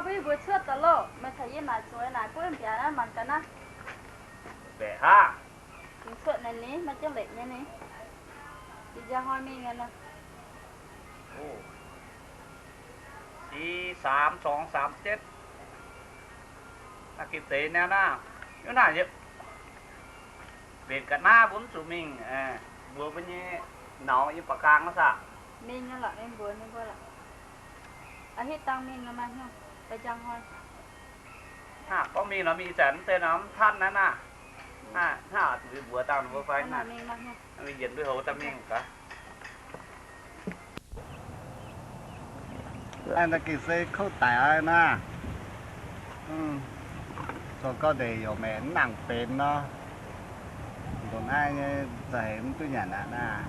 Yie mbuox cuotv daaih loh, meih caux yie naaic zueiz naaic gueiv mbiaauc naaiv mangc gaax naaiv. Mbaeqc hnangv. Dingc cuotv naaic ni, maiv jienv leqc nyei ni. Yie njang hnoi mingh nyei nor. ปีสามสองสามเจ็ด naaiv gitv deix naaiv naaiv. Yie naaic mbenc ga'naaiv mbuo mv zuqc mingh, mbuox mbuo nyei naux yiem ba'gaang wuov saah. Mingh nyei lorqc, mingh mbuox ninh mbuo lorqc. Aa, hitv dangh mingh nor maaih hnyouv, fai njang hnoi. Hnangv gorngv mingh nor mingh ih zanc mv deix nor mv tanv naaiv naaiv. Hnangv mbuox dangh ninh mbuo fai naaiv, mingh yienc nduov houc daaih mingh gaax. Naaiv gengh se kouv daic aqv naaiv. Zoux gau ndeic youc maengc mv nangc benx nor. Ndongc naaiv nyei za'heix mv duqv nyanc aqv naaiv.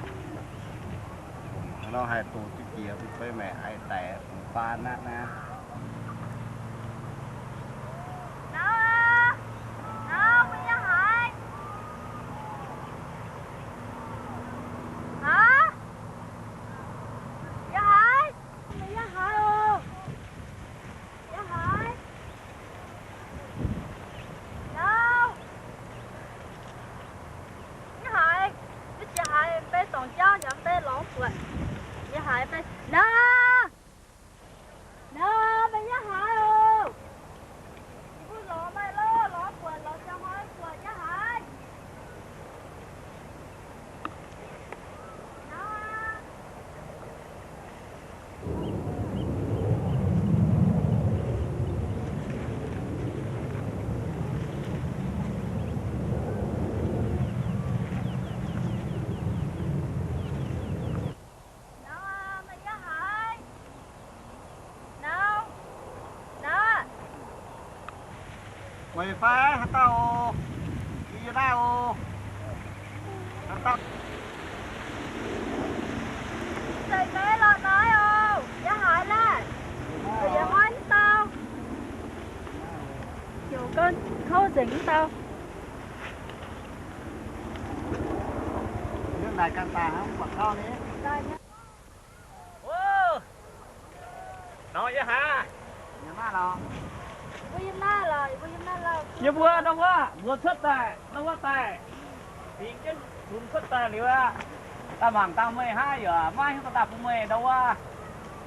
Nor haih doqc duqv jiex mv fei maengc aix daic fungx faan aqv naaiv. Nau, nau, meih yiem haaix? Aa? Yiem haaix? Meih yiem haaix oc? Yiem haaix? Nau, yiem haaix? Mv jiex haaix, mv bei dorngc jauv nyei, mv bei lorz buatc. Yiem haaix bei? Nau, nau, meih yiem haaix oc? Yie mbuo lorz meih loh, lorz buatc, lorz jauv hnoi buatc yiem haaix. Nau, meih yiem haaix? Nau, nau. Weic fai haaix dauh oc? Yie yiem naaiv oc. Haaix dauh? Zeiz maiv lorz naaiv oc. Yiem haaix laeh? Yiem haaix mv dau? Ziouc ganh kouv nzengc mv dau. Naaic ganh daaih hnangv mv buatc gauh ni. Nor yie haaix? Yie mbuo ndau wuov mbuo cuotv daaih, ndau wuov daaih, bingx jienv lunx cuotv daaih liuz aqv. Daaih mangc dangh meih hnangv yaac maiv hiuv duqv daaih bun meih ndau wuov.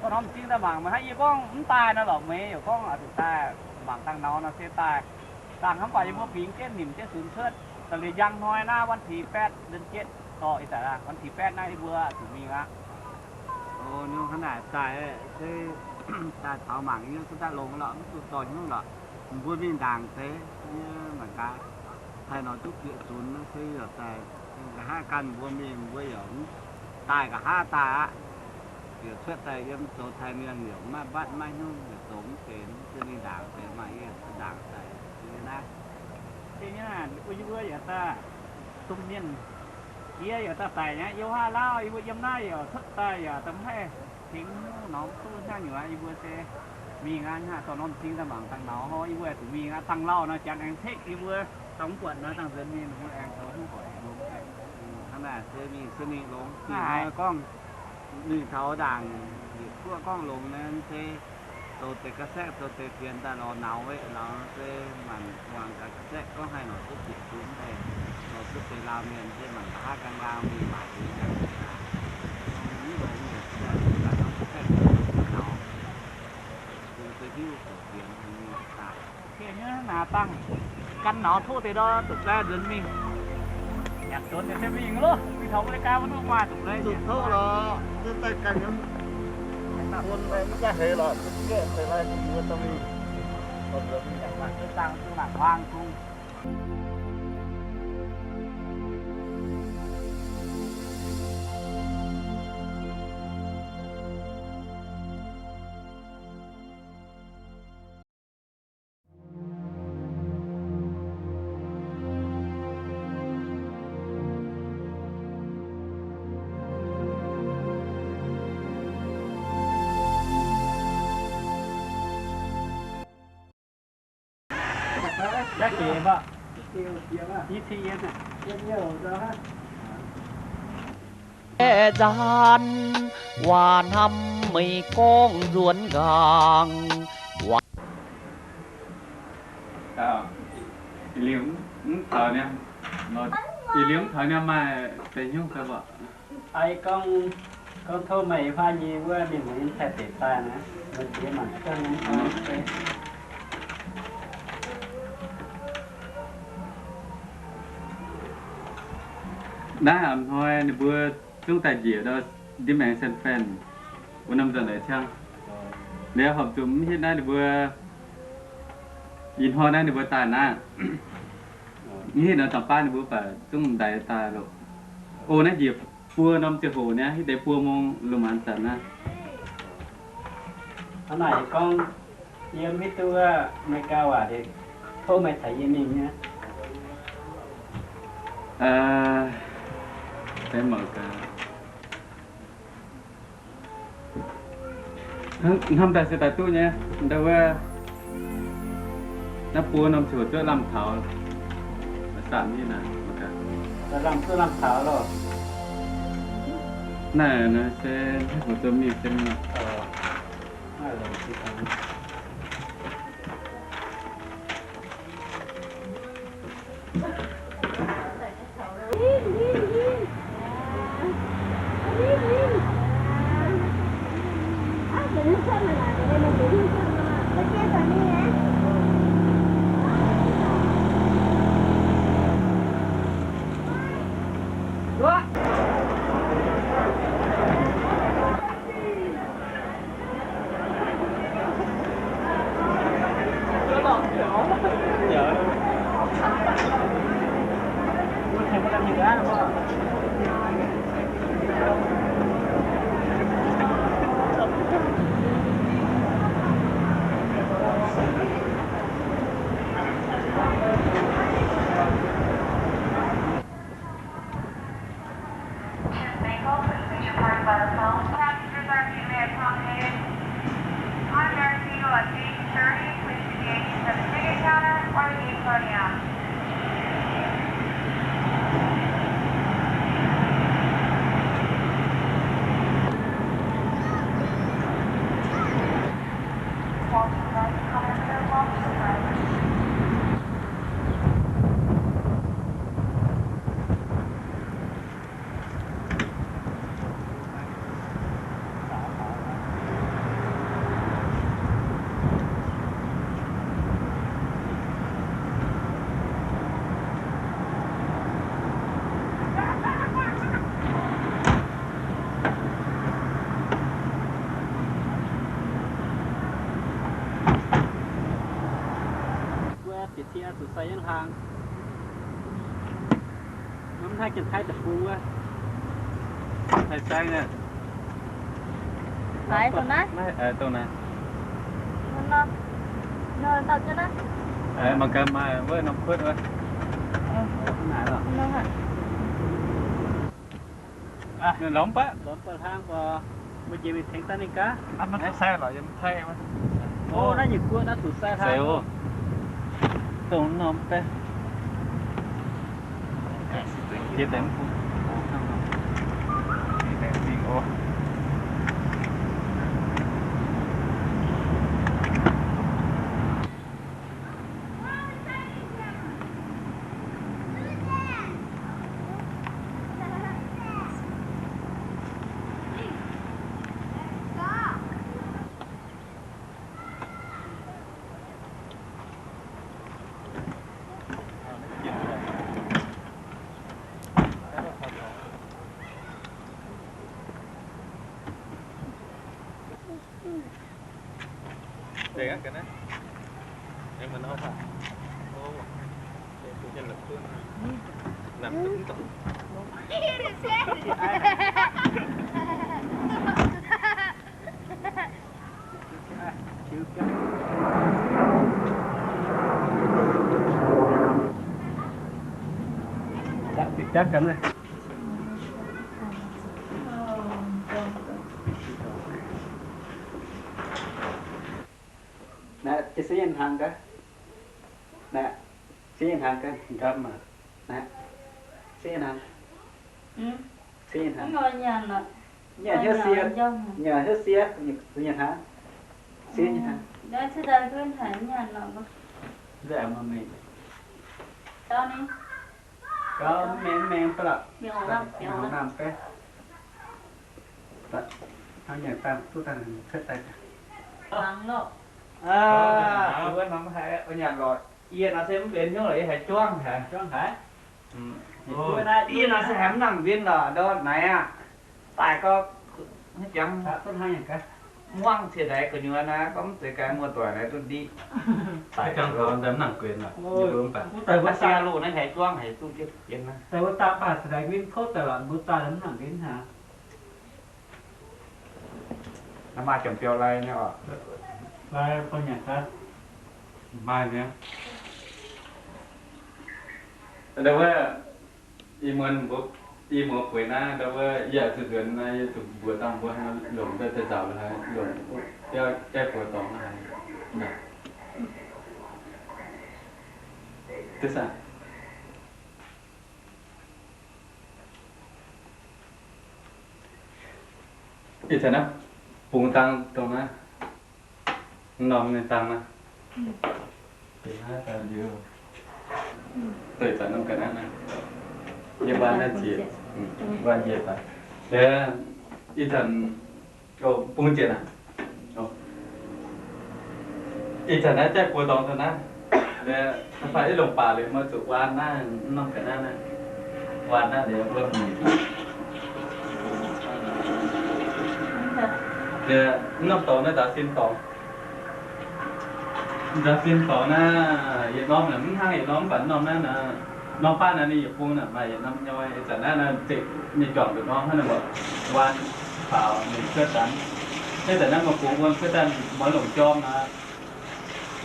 Gorngv norm m'zing daaih mangc meih hnangv, yie gorngv mv daaih nor lorqc, meih yaac gorngv oix zuqc daaih mangc dangh nor nor se daaih. Dangh hnamv baac yie mbuo bingx jienv nimc jienv sunx cuotv, daaih liuz njang hnoi naaiv วันที่แปด เดือนเจ็ด dorh ih zanc วันที่แปด naaiv yie mbuo zuqc mingh aqv. Hnangv naaic daaih se daaih taux mangc yie duqv daaih longx lorqc, mv duqv dorh hnyouv lorqc. Mbuo mingh ndaangc deix yie mangc gaax, haih nor duqv bieqc zunx se yaac daaih nqa'haav gan mbuo mingh, mbuo yaac daaih nqa'haav daaih aqv. Yaac cuotv daaih yiem zoux taaih mienh yaac maiv mbatv maiv hnyouv, yaac zoux mv benx, se mingh ndaangc deix maaih yie ndaangc daaih naaiv. Yie mbuo yaac daaih domh mienh, yie yaac daaih daic nyei, yie haav lauh, yie mbuo yiem naaiv yaac cuotv daaih yaac daaih mv haih tengx hnyouv norm duqv hnangv nyungc aqv. Yie mbuo se mingh aqv, hnangv dorh norm m'zing daaih mangc dangh naux, yie mbuo zuqc mingh aqv. Dangh lauh nor janx aengx cekv yie mbuo, dangh mv buatc nor dangh nzuonx mingh, mbuo aengx zoux hnyouv hoic. Hnangv naaic se mingh se mingh longx, hnangv naaic gorngv mingh taux ndaangc yietc guoqv gorngv longx naaiv se zoux deix ga'saeqv zoux deix fienx daaih lorz naux weqv, lorz se maanc muangx ga'saeqv gorngv haih nor duqv bieqc zunx daaih, lorz duqv deix laanh mienh se maanc nqa'haav gan laanh mingh maaic zunx daaih. Mv longx yietc guoqv daaih nor ga'saeqv naux, zoux deix hiuv zoux fienx daaih. Naaiv dangh gan naux tov deix ndau, zuqc lai nzuonx mingh. Nyanc nzuonx se mingh loh, mingh taux America maiv duqv maaih zuqc lai. Zuqc tov lorqc, duqv daaih ganh bun maiv jaax heix lorqc, duqv gaeqv deix lai mbuo daaih mingh. Nzuonx mingh nyanc mangc jienv dangh duqv mangc huaang kungx. Nzanc waac hnamv meih gorngv nzuonx nqaang waac. Liuz mv taux niaa, ih liuz mv taux niaa maaih deix hnyouv fai mv baac. Aa, gorngv, gorngv tov meih ih huaav nyei wuov mienh muoz yiem Taiv deic daaih naaiv, meih jiex mangc gaax. Naaiv a'hnoi ninh mbuo zungv daaih njiec ndiev maengx San Fran, wuov norm nzunc naaic ciangv. Liuz horpc zuqc mv hitv naaiv ninh mbuo, ih hnoi naaiv ninh mbuo daaih naaiv, mv hitv nor da'baav ninh mbuo baac zungv ndaix daaih loh. O, naaiv njiec buo norm ziangh hoc niaa, hitv deix buo mong lungh maanz zanc naaiv. Hnangv naaic gorngv yie mv hiuv duqv America waac, tov meih caux yie mingh nyei. Hnamv daaih se daaih duqv nyei. Ndau wuov, naaiv buo norm ziouc zuov lamh taux, samv nyei naaic. Lamh zuov lamh taux loh. Naaiv se haaix nyungc zoux mingh se mingh. Passengers are kindly accommodated. Passengers seated at gate thirty, please to the gate at the ticket counter or the gate podium. Welcome, welcome, welcome. Wuov bieqc cie zuqc sai yiem hlaang. Mv haih Janx-Taiv deic-bung wuov. Haih sai naaiv. Dongh naaiv. Dongh naaiv. Mangc gaax maaih wuov norm kuotv wuov. Lorz baac, lorz baac hlaang baac, mbuo njiec mingh tengx daaih ninh gaax. Naaiv zuqc sai lorz yiem Taiv. O, naaiv nyei guoqv naaiv zuqc sai hlaang. Dongh norm daaih. Jiex deix mv bung. Naaiv, se yie hnaangx gaax. Naaiv, se yie hnaangx gaax. Naaiv, se yie hnaangx. Nyanc hnyouv sie, nyanc hnyouv sie, nyanc hnaangx. Sie nyei hnaangx. Nzengc, maaih meih. Gauv mengh mengh ba'laqc, mingh haaix naamh baeqv. Hnangv nyanc daaih duqv daaih cuotv daaih. Wuov norm haiz nyanc lorqc, yie naaiv se mv benx hnyouv lorqc, yie haiz juangv haic. Juangv haic? Yie naaiv se haiz mv nangc nquin lorqc, ndau naaic aqv. Daaih gorngv jangx muangv ciex ndaix gu'nyuoz naaiv, gorngv mv zeiz gaax muoz-doic naaiv duqv ndiqv. Daaih jangx taux mv nangc nquin lorqc, wuov sia loh naaiv haiz juangv haic duqv jienv jienv naaiv. Daaih wuov daaih baac ciex ndaix nquin kouv daaih lorqc, mbuo daaih mv nangc nquin haic. Naaiv maaih jomc biauv lai nyei oc. Lai bun nyanc gaax. Maaih nyei. Ndau wuov, ih muonz mbuo, ih muonz bueix naaiv, ndau wuov yaac zuqc nzuonx naaiv, yie zuqc mbuox dangh mbuo haaix longc daaih daaih nzaaux haaix longc biauv jaiv buoz dorngx haaix. Duqv saah? Ih zanc naaiv bungx dang dongh naaiv, norm ninh dang naaiv. Deix zanc norm ga'naaiv naaiv, yie waan naaiv ziex, waan yie baac. Ih zanc bungx ziex aqv. Ih zanc naaiv jaiv buoz dorngx dongh naaiv. Fai ih longc baac liuz maiv zuqc waan naaiv, norm ga'naaiv naaiv. Waan naaiv liuz mbuo mingh. Mv norm dorngx naaiv nzaaux sin dorngx. Nzaaux sin dorngx naaiv, yietc norm naaic mv hnangv yietc norm, mv baac norm naaiv, norm baav naaiv ninh yietc bung naaic maaih yietc norm nyoi. Ih zanc naaiv naaiv zepc nyei juangc nduqc norm hnangv naaiv, waan faaux mingh cuotv daaih. Naaiv zanc naaiv maaih bungx wuom cuotv daaih, moix longc jorm naaiv.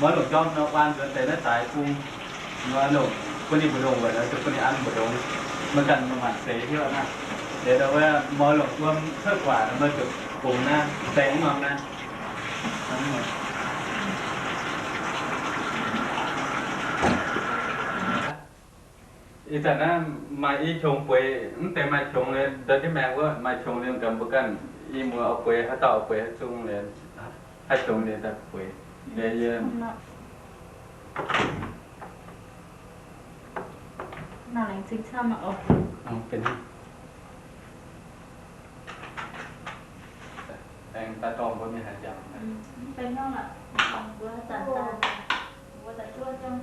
Moix longc jorm nor, waan nzuonx deix naaiv daaix bung. Nor longc bun ninh mbu'ndongx weic nor, zuqc bun ninh an mbu'ndongx. Meih ganh maaih maanc seix hiuv naaiv. Liuz nor wuov moix longc wuom cuotv guaax nor, meih zuqc bungx naaiv, baeng norm naaiv. Ih zanc naaiv maaih i qongx bueix, mv deix maaih qongx liuz, ndau jienv maengx wuov maaih qongx liuz, gaax mbuo ganh i muoz oix bueix haaix dauh oix bueix haaix zungv liuz, haih qongx liuz daaih bueix. Liuz yie Nor laengz zingh camv aqv oc. Aengx daaih dorh mbuo mingh haaix jangx? Mv benx hnangv aqv. Mbuo zanc daaih, mbuo daaih zuov jienv,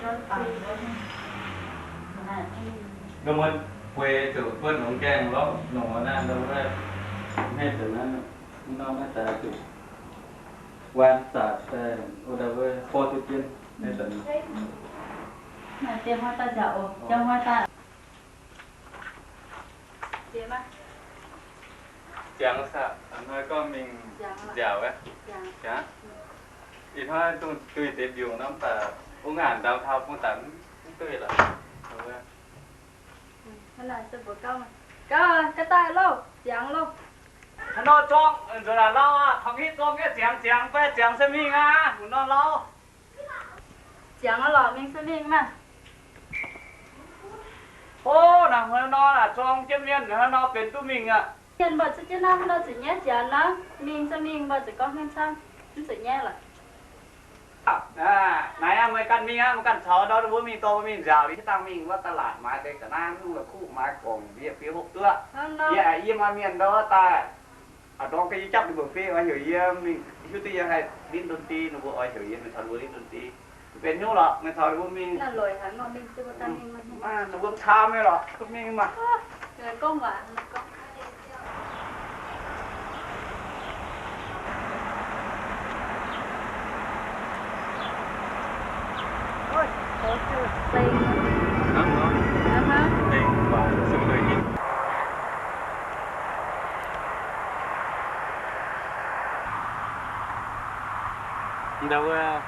zuov bangc mbuo. Ndau wuov bueix zuqc buonv longx gaengh lorqc, longx naaiv ndau wuov hmeiv deix naaiv, mv norm naaiv daaih zuqc waan zaqc daaih, o ndau wuov borv duqv jienv hmeiv deix. Naaiv diex hnoi daaih nziaauc oc, diex hnoi daaih. Ziangx saah? Hnoi gorngv mingh nziaauc wuov. Ziangx. Ih hnoi dungx duih deix mbiungc nor, mv baac ong ngaanc ndau taux bung daaih mv duih lorqc. Gauh, gauh daaih loh, ziangx loh. Hnoi nor zorng, nzuonx aac lauh aqv, tongx hitv zorng nyei ziangx, ziangx fai ziangx se mingh aqv, nzuonx nor lauh. Ziangx lorqc, mingh se mingh maah. O, naaic hnoi nor aah, zorng jienv mienh, hnoi nor benx duqv mingh aqv. Mienh mbuo zuqc jienv naaiv, hnoi nor zuqc nyaiv ziangx naaiv, mingh se mingh, mbuo zuqc gorngv haaix camv, mv zuqc nyaiv lorqc. Naaiv meih ganh mingh aqv, meih ganh caux ndau mbuo mingh dorh mbuo mingh nziaauc liuz, hiuv dangh mingh wuov da'laatc maaiz deix ga'naaiv, mv la'kuqv maaiz gorngv ndiev fiev hopv duqv. Yie, yie maaih mienh ndau wuov daaih. A'ndorm ga'yie japv ninh mbuo fei oix heuc yie mingh, hiuv duqv yie haih linh ndon-di, ninh mbuo oix heuc yie mingh caux ninh mbuo linh ndon-di. Benx hnyouv lorqc, mingh caux ninh mbuo mingh. Ninh mbuo camv nyei lorqc, duqv mingh maah. Ndau wuov.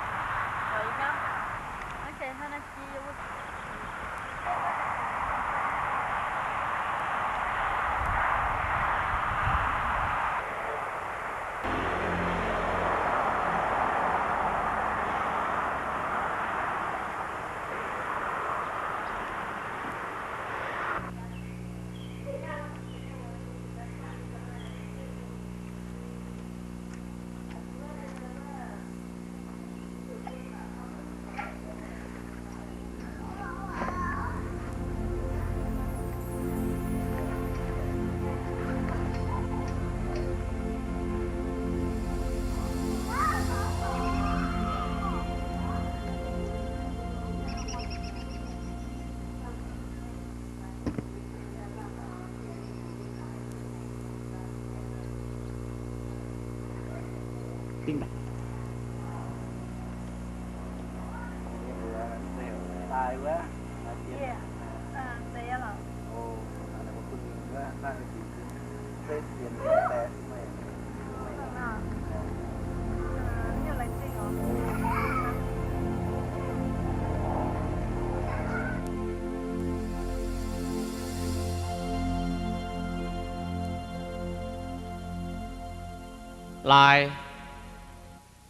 Laai,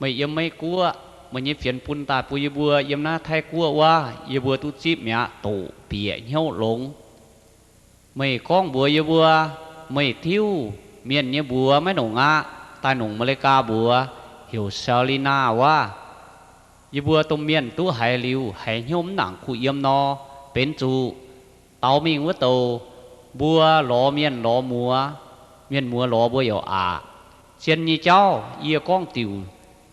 meih yiem Meiv Guoqv, meih nyei fienx bun daaih bun yie mbuo yiem naaiv Taiv Guoqv wuov, yie mbuo duqv zipv mi'aqv, doqc bieqc hnyouv longx. Meih gorngv mbuox yie mbuo, meih diuv mienh nyei mbuox maiv nongc aqv, daaih nongc Aa^me^li^gaa mbuox, heuc Selina wuov. Yie mbuo domh mienh duqv haiz liuz, haiz hnyouv mv nangc kuh yiem nor, benx zuqc daaux mingh wuov douc mbuo lorz mienh lorz muoz, mienh muoz lorz mbuo yaac aqc. Zien nyei jauv yie gorngv diuc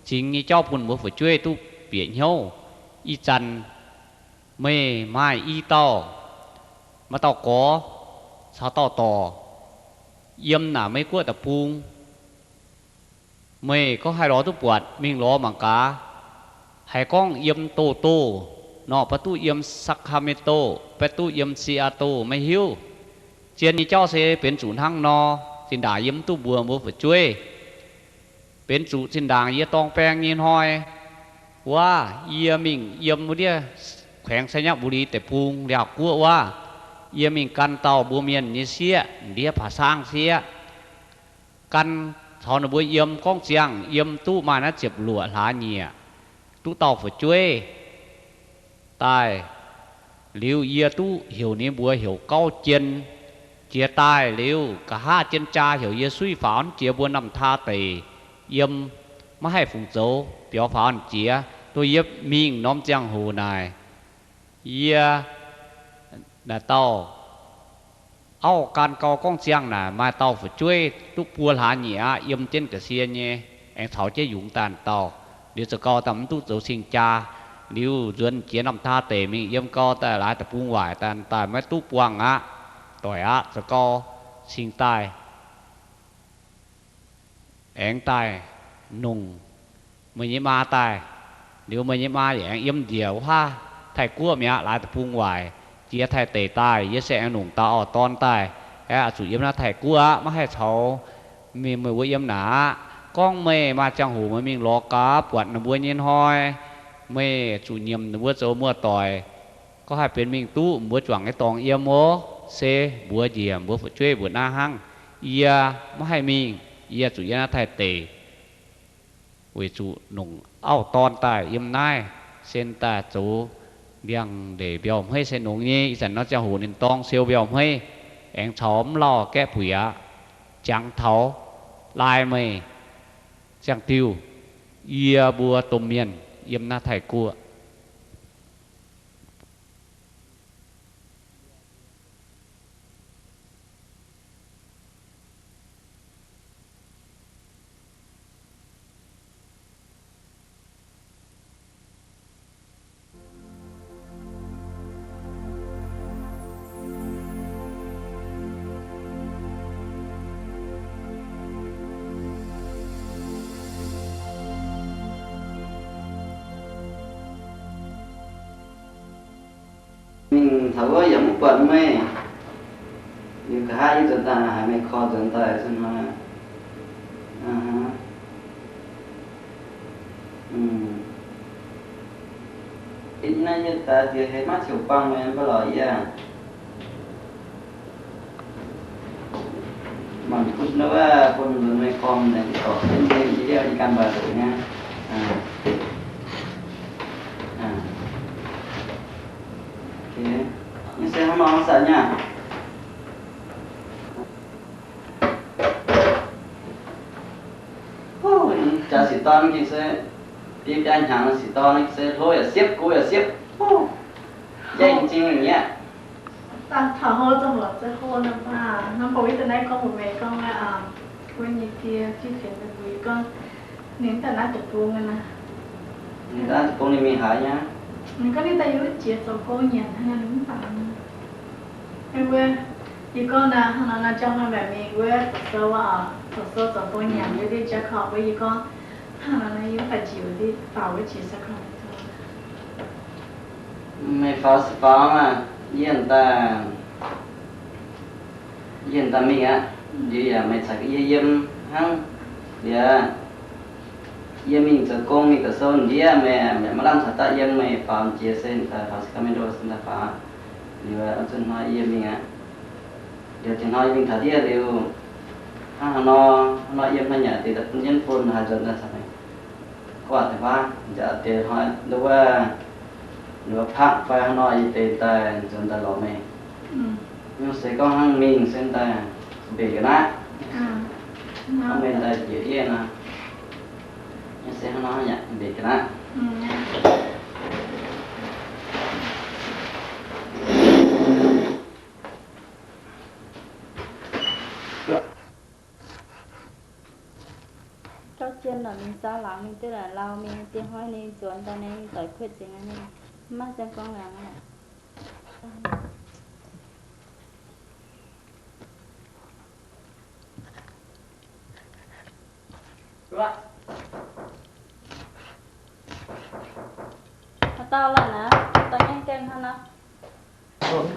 zingx nyei jauv bun mbuo fu'jueiv duqv bieqc hnyouv. Ih zanc meih maaih i dauh, maaih dauh gorx caux dauh dorc yiem naaic Meiv Guoqv deic-bung. Meih gorngv haih lorz duqv buatc, mingh lorz mangc gaax. Haiz gorngv yiem Doh Doh nor, baac duqv yiem Sacramento, baac duqv yiem Seattle, maiv hiuv. Zien nyei jauv se benx zuqc hnangv nor, zinh ndaangc yie mv duqv mbuox mbuo fu'jueiv. Benx zuqc zinh ndaangc yie dorng baeng nyei hnoi wuov, yie mingh yiem wuov ndiev แขวงไชยบุรี deic-bung, Liaauc Guoqv wuov, yie mingh gan dauh mbuo mienh nyei sieqv, ndiev Paa Saangv sieqv. Gan caux ninh mbuo yiem, gorngv ziangh yiem duqv maaih naaiv ziepc luoqc hlaax nyieqc, duqv dauh fu'jueiv daaih. Liuz yie duqv heuc ninh mbuox heuc Gauv Jien. Jiex daaih liuz, nqa'haav jien jaa heuc yie suiv faaux jiex mbuo Namh Taa Deic yiem, maiv haih fungc zoux, biaux faaux jiex, dongh yie mingh norm ziangh hoc naaic, yie naaic dauh auv gan gau gorngv ziangh naaic maaih dauh fu'jueiv duqv buo hlaax nyieqc aqv, yiem jienv ga'sie nyei, aengx caux jienv yungz daaih dauh. Liuz zoux gau daaih mv duqv zoux cing-jaa. Liuz nzuonx jiex Namh Taa Deic mingh yiem gau daaih laaix deic-bung waaic daaih, daaih maiv duqv buangh aqv. Doic aqv, zoux gau cingx daaih aengx daaih nongc meih nyei maa daaih. Liuz meih nyei maa yaac aengx yiem njiec wuov haav Taiv Guoqv mi'aqv, laaix deic-bung waaic, jiex Taiv Deic daaih. Yie se aengx nongc dauh auv-dorn daaih. Aeqv, zuqc yiem naaiv Taiv Guoqv aqv, maiv haih caux meih, meih mbuo yiem naaic aqv. Gorngv meih maaih ziangh hoc meih mingh lorz gaax buatc ninh mbuo nyei hnoi, meih zuqc nyiemc ninh mbuo zoux muoz-doic. Gorngv haih benx mingh duqv mbuo juangc nyei dorngx yiem oc. Se mbuox njiec mbuo fu'jueiv mbuox naaiv hnangv. Yie maiv haih mingh, yie zuqc yiem naaiv Taiv Deic. Weic zuqc nongc auv-dorn daaih yiem naaiv, sen daaih zoux ndiangx-ndeic mbiauh hmeiv se nongx nyei. Ih zanc nor ziangh hoc ninh dorng siou mbiauh hmeiv, aengx caux mv lauh gaeqv buic aqv. Jangx taux, laai meih ziangh diuh, yie mbuo domh mienh yiem naaiv Taiv Guoqv. Mingh taux wuov yaac mv buatc meih. Liuz nqa'haav yie nzuonx daaih haiz meih korv nzuonx daaih se hnoi. Ih naaiv yie daaih diex heix maiv ziouc buangh meih mv baac lorz yie. Mangc kutv wuov bun nzuonx meih korv naaic, yie dorc jienv nyei, yie liouh yie ganh mbaac ndoqc nyei. Nyei se hnangv nor mv sanh nyei. Jaax sixc dorn gengh se, biei biaa hnyangx sixc dorn se hlo yaac siepv, go yaac siepv. Njang zingh nyei aqv. Dangh taux hlo zungv lorz zeix hlo nor baac, hnangv bou ih deix naaiv gorngv mbuox meih gorngv, wuov nyei die, die fienx mbuox yie gorngv, ninh daaih naaiv deic-bung naaiv. Ninh daaih naaiv deic-bung ninh mingh haaix nyei? Ninh gorngv ninh daaih yiem wuov jiex zoux gong nyanc hnangv, ninh mv baac. Wuov, yie gorngv naaiv hnangv nor, naaiv jangx hnoi maengc mingh wuov zoux sou aqv, zoux sou zoux gong nyanc, yie ndiev jaax korv mbuox yie gorngv, Meih faaux se faaux maah, yie daaih, yie daaih mingh aqv. Liuz yaac meih caux yie yiem hnangv. Liuz yie mingh zoux gong, mingh doqc sou ndiev, meih, meih maiv lamh caux daaih yiem, meih faaux jiex se daaih faaux se ganh mingh ndoh se daaih faaux. Liuz zunh hnoi yie mingh aqv. Liuz tin hnoi yie mingh taux ndiev liuz, hnangv haaix nor, hnangv nor yiem hnoi nyanc deix daaih bun jienv bun haaix nzuonx daaih caux meih guaav deix faav, nziaauc deix hnoi nduov, nduov paqv fai hnangv nor yie deix daaih nzuonx daaih lorz meih. Nyungc se gorngv hnangv mingh se daaih mbenc ga'naaiv. Hnangv meih daaih njiec ndiev nor, nyungc se hnangv nor yaac mbenc ga'naaiv. Gauv jien lorqc, mingh zaux laangz mingh duqv naaic lauh mingh, diex hnoi ninh nzuonx daaih ninh doic kuotv nzengc aqv, ninh maiv zeiz gorngv laangz aqv. Haaix dauh lorqc naaiv, dauh ngaengv gaengh hnangv nor. Daic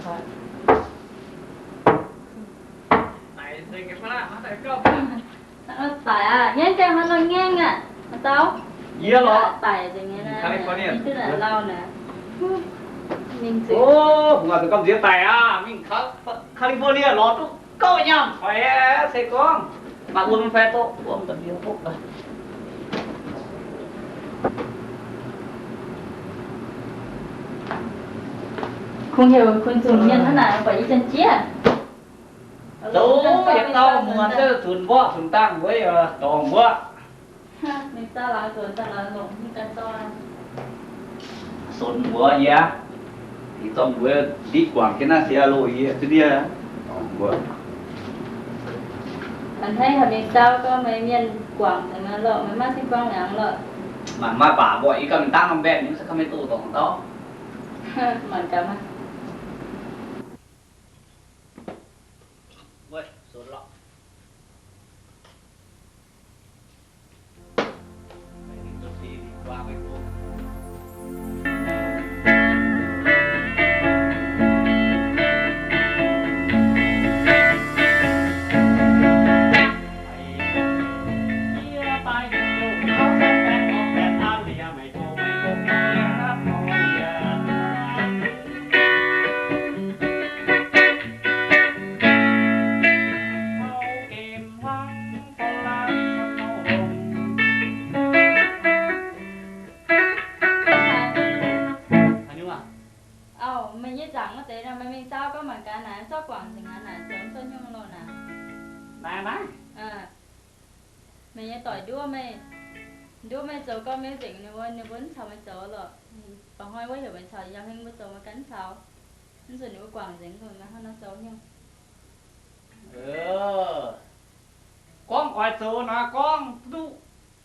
aqv, ngaengv gaengh hnangv nor ngaengv aqv. Haaix dauh? Yie lorqc. Daic nzengc nyei naaiv, mingh duqv naaic lauh naaic. Mingh zuqc. O, mbuo zuqc gamh nziex daic aqv, mingh California lorz duqv gauh nyaanh faix se gorngv. Maaih wuom fai doqv, wuom ga'ndiev doqv. Kungx heuc kuv zuqc mienh hnangv naaic buatc yie janx-jieqv. Zoux yietc dauh muonz zunc mborqv zunc dangh wuov dorngx mbuov. Sonx mbuox yie, ih zorqv mbuox ndiqv guangc jienv naaiv se loz yie duqv ndiev dorngx mbuov. A'hneiv haic mingh dau gorngv meih mienh guangc nzengc nor lorqc, meih maiv zingh buangv liangx lorqc. Maaih maaih baac mbuoqc yie ganh mingh dangv norm mbaeqc nyei se ganh mingh doqc dorngx dauh. Mangc gaax maah. Wuov, sonx lorqc. Auv, meih nyei nzaangc wuov deix nor, meih mingh dau gorngv mangc gaax naaic, zorqv guangc nzengc aqv naaic, zoux mv duqv nyungc loh naaic. Naaiv, naaiv. Meih nyei doic nduov meih, nduov meih zoux gorngv mv nzengc ninh mbuo, ninh mbuo mv caux meih zoux lorqc. Ba'hnoi wuov heuc meih caux yiem heng mbuo zoux meih ganh mv caux. Mv zuqc ninh mbuo guangc nzengc, meih hnangv nor zoux nyungc. Gorngv oix zoux naaic, gorngv duqv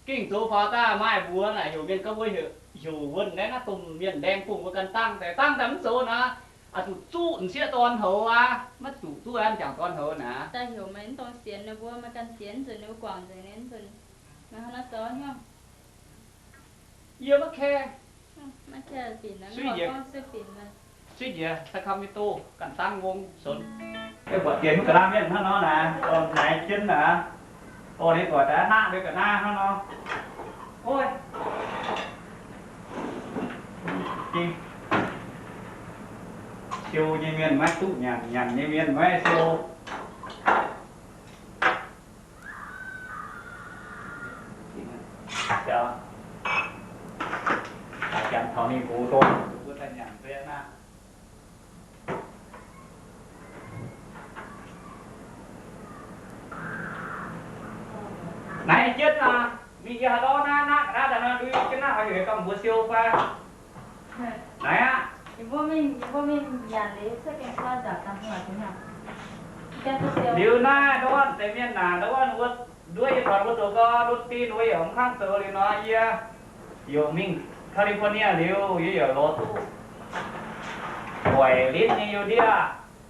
gengh zoux faaux daaih maaih mbuox naaic, heuc mienh gorngv mbuo heuc, heuc wuonh laengz naaiv domh mienh laengz bungx mbuo ganh dangh daaih, dangh daaih mv zoux naaic, aqc zuqc zuqv m'sieqv dorn houx aqv, maiv zuqc zuqv a'jangc dorn houx naaic. Daaih heuc meih mv dongh sienx ninh mbuo, meih ganh sienx, mv zuqc ninh mbuo guangc nzengc, ninh mv zuqc, meih hnangv nor zoux nyungc. Yie maiv care. Suiv njiec, Sacramento ganh dangv ngongh sonx. Mv buatc dienx mv ga'naaiv mienh hnangv nor naaic, naaic jienv naaic. Dorh ninh doic daaih hnangv mbuo ga'naaiv hnangv nor. Oi, siou nyei mienh maiv duqv nyanc, nyanc nyei mienh maiv siou. Janx taux ninh gox dorn, mbuo daaih nyanc deix naaiv. Naaiv jienv aqv, mingh yie haaix ndau naaiv, naaiv ga'naaiv daaih nor, ndui jienv naaiv oix heuc gamh mbuo siou fai? Naaiv aqv. Liuz naaiv ndortv wuov deix mienh naaic, ndortv wuov nduov yie taux mbuo zoux gau, ndortv dinh mbuo yaac mv kangv zoux liuz nor, yie yaac mingh California liuz, yie yaac lorz duqv doic linv nyei youz ndiev,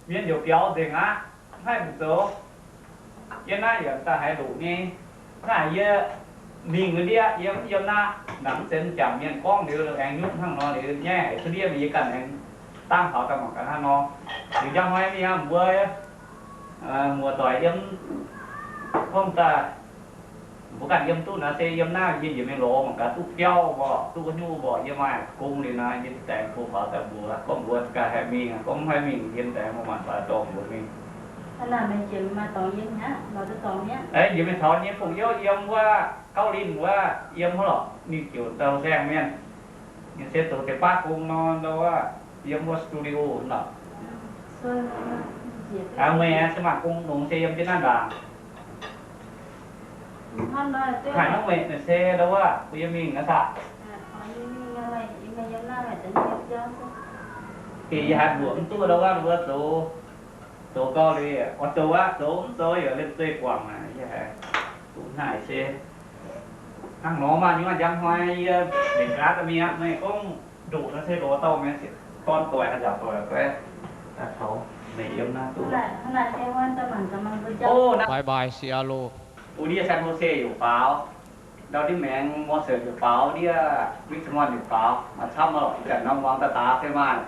mienh yaac biaux nzengc aqv, mv haih mingh zoux. Yie naaiv yaac daaih haiz loc nyei, naaiv yie Mingh ndiev yiem, yiem naaiv, mv zeiz m'jangc mienh gorngv liuz aengx nyutc hnangv nor liuz nyaiv haic, cuotv ndiev mingh yie ganh aengx dangh taux daaih mangc gaax hnangv nor. Liuz njang hnoi mingh aqv, mbuo muoz-doic yiem, gorngv daaih mbuo ganh yiem duqv naaiv se yiem naaiv yie njiec mingh lorz mangc gaax duqv biauv mborqv, duqv haaix nyungc mborqv, yie maaih gong liuz naaiv yie daengx bun faaux daaih mbuox, gorngv mbuox gaax haih mingh, gorngv mv haih mingh yie daengx maaih faaux dorh mbuox mingh. Njiec mingh taux nyei fungc youz yiem wuov Gauv Linh wuov yiem wuov lorqc, ninh ziouc dau saeng mienh. Ninh se zoux deix baav gong nor, ndau wuov, yiem wuov studio lorqc. Meih se maaih gong longx se yiem jienv naaiv ndaangc. Haaix nyungc meih se ndau wuov, mbuo yiem mingh naaiv saah? Geh yie haiz mbuoqc mv duqv ndau wuov, mbuo zoux, zoux gau liuz, oix zoux aqv, zoux mv zoux yaac liemh zeih guangc aqv. Yie haiz duqv naaic se hnangv nor maah, nyungc njang hnoi yie mbenc gaax daaih mingh aqv. Meih gorngv ndoqc naaiv se lorz dauh mienh dorn doic haaix nzauc doic fai? Taux meih yiem naaiv duqv. O, naaiv Bye bye Seattle. Wuov ndiev San Jose yaac faaux, ndau ndiev maengx Mosel yaac faaux, ndiev Richmond yaac faaux, maaih camv lorqc. Ih zanc norm muangx daaih daaih se maaih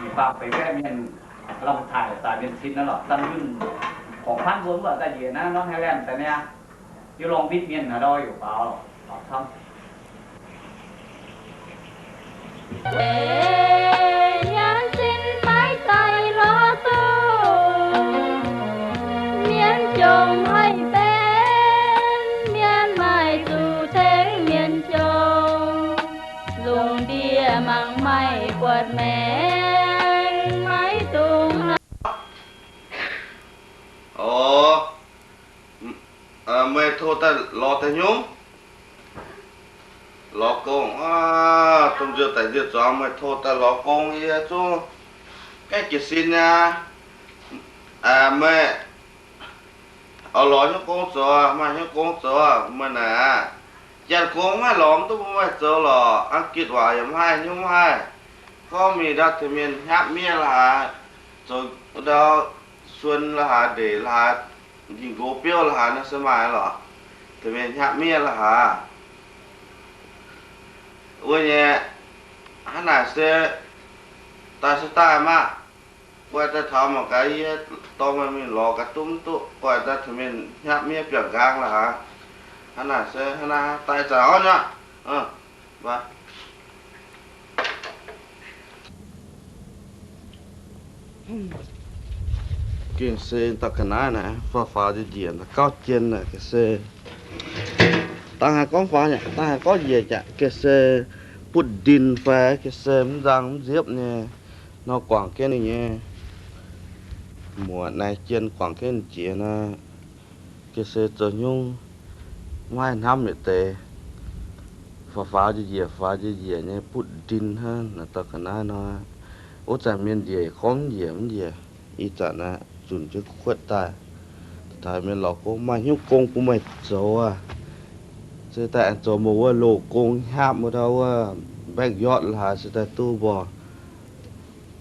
nyeic faam feix baeqv mienh lamh taaix daaih mienh cin naaiv lorqc. Dangh yunh horpc hnangv mbuo mv baac daaih njiec naaiv norm Highland daaih niaa, yie Long Beach mienh haaix ndau yaac faaux, faaux camv. Nyanc sin maiv daaih lorz dongh, mienh jomc haih benx, mienh maaih zuqc tengx mienh jomc. Lungh ndiev mangc maaih buatc maengx, maiv dungx. O, meih tov daaih lorz daaih nyungc? Lorz gong aqv. Domh nziouv daic nziouv zuangx meih tov daaih lorz gong, yie zungv gaengh jiez sin aqv. Meih oix lorz hnyouv gong zoux, maaih hnyouv gong zoux, meih naaic aqv. Janx gong maiv lorz mv duqv bun meih zoux lorqc. Ang-gitv waac yaac mv haih, hnyouv mv haih. Gorngv mingh ndau tengx mienh hnyapv miev la'haaix, zoux ndau suon la'haaix, ndeic la'haaix, njing nqox biouv la'haaix nor se maaih lorqc. Tengx mienh hnyapv miev la'haaix. Wuov nyei, hnangv naaic se daaih se daaih maah. Guai daaih taux mangc gaax, yie dorh meih mingh lorz gaax duqv mv duqv. Guai daaih tengx mienh hnyapv miev biauc nqaang la'haaix. Hnangv naaic se hnangv naaiv daaih zanc orv nyei. Gengh se dauh ga'naaiv naaic, faaux faaux njiec njiec gauh jien naaic, ga'se dangh haaix gorngv faaux nyei, dangh haaix gorngv njiec jaax, ga'se butv ndin fai ga'se mv nzang mv nziepv nyei nor, guangc jienv ninh nyei muoc naaiv jien, guangc jienv ninh jiex naaiv. Ga'se zoux hnyungv maiv haih hnamv yietc deix. Faaux faaux njiec njiec, faaux njiec njiec nyei butv ndin hnangv naaic, dauh ga'naaiv nor. Wuov zanc mienh njiec gorngv njiec mv njiec. Ih zanc naaiv zunc jienv kuotv daaih. Taux mienh lorz gong, maaih hnyouv gong bun meih zoux aqv. Se daaih aengx zoux mbuo wuov loz gong hnyapv wuov, ndau wuov backyard la'haaix se daaih duqv mbuo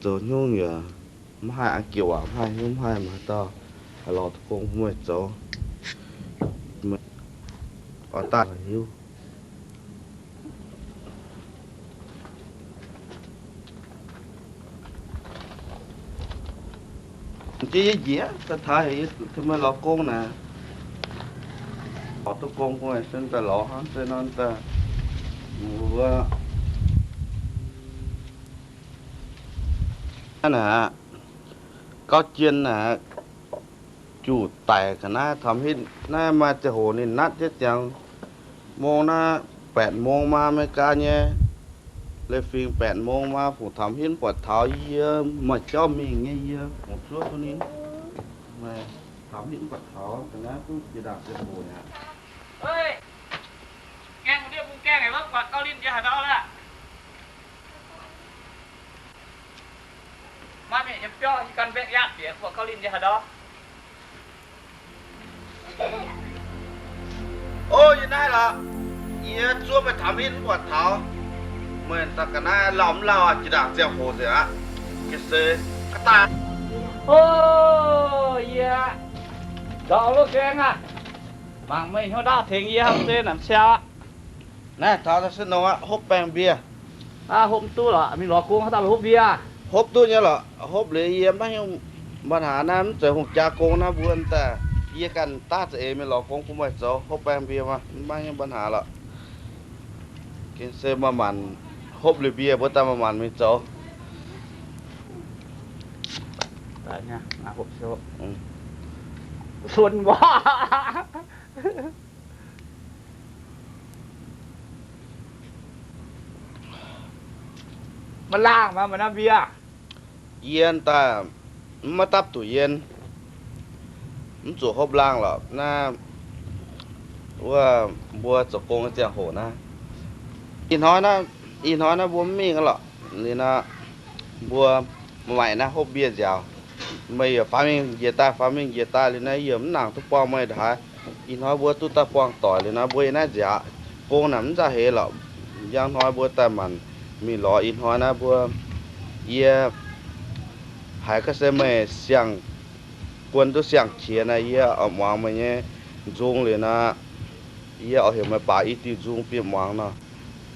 zoux hnyouv yaac mv haih, aqv, giouc waac mv haih, hnyouv mv haih, maaih dauh haih lorz gong bun meih zoux. Oix daaih hiuv. Jiex yie njiec daaih taux heuc yie tengx meih lorz gong naaic. Lorz duqv gong bun meih se daaih lorz hnangv se nor daaih. Wuov naaic, gauv jien naaic, juqc daic ga'naaiv taux hitv naaiv maaih ziangh hoc ninh natv jienv ziangx mong naaiv แปดโมง maa America nyei. Leiz-fingx แปดโมง maa fungc taux hitv mv buatc taux yie, maaih jauv mingh nyei yie fungc zuov duqv ninh. Taux hitv mv buatc taux ga'naaiv duqv jiex ndaangc ziangh hoc aqv. Ngaengc ndiev bung gaengh aengx wuov buatc gauv linh jiex haaix ndau laqv. Maaih mienh yiem biauv yie gan mbaeqv yaatv bieqc buatc gauv linh jiex haaix ndau. O, yie naaiv lorqc. Yie zuov meih taux hitv mv buatc taux. Meih daaih ga'naaiv lauh mv lauh jiex ndaangc ziangh hoc nzengc aqv. Ga'se, ga'daaih. O, yie nzauh lov gaeng aqv. Mangc meih hnyouv ndaauv tengx yie hnangv se namx siau aqv. Naaiv taux daaih se nongx aqv, hopv baengh mbie. Aa, hopv mv duqv lorqc, mingh lorz gong haaix dauh lorqc hopv mbie aa? Hopv duqv nyei lorqc, hopv liuz yie maiv hnyouv ปัญหา naaiv, mv zeiz hungh jaa gong naaiv mbuo daaih, yie ganh daav za'eix mingh lorz gong bun meih zoux, hopv baengh mbie maiv hnyouv ปัญหา lorqc. Gengh se maaih maanc hopv liuz mbie mbuo daaih maaih maanc mingh zoux. Sun waac. Maiv laangh maah, maaih naaiv mbie. Yie daaih mv, maiv dapv duqv yie, mv zuqc hopv laangh lorqc. Naaiv wuov mbuo zoux gong nyei ziangh hoc naaiv, ih hnoi naaiv, ih hnoi naaiv mbuo mv mingh lorqc. Liuz nor, mbuo maiv maaih naaiv hopv mbie nziaaux. Meih yaac faaux mingh njiec daaih, faaux mingh njiec daaih liuz naaiv, yie mv nangc duqv buangh meih ndongc haaix. Ih hnoi mbuo duqv daaih buangh doic liuz nor, mbuo yiem naaiv nziaaux, gong naaic mv nzauh heix lorqc. Njang hnoi mbuo daaih maanc mingh lorz ih hnoi naaiv mbuo, yie haiz ga'sie meih siang-guon duqv siang-qiex naaiv, yie oix muangx meih nyei nzung liuz nor, yie oix heuc meih baaux i diuh nzung bieqc muangx nor.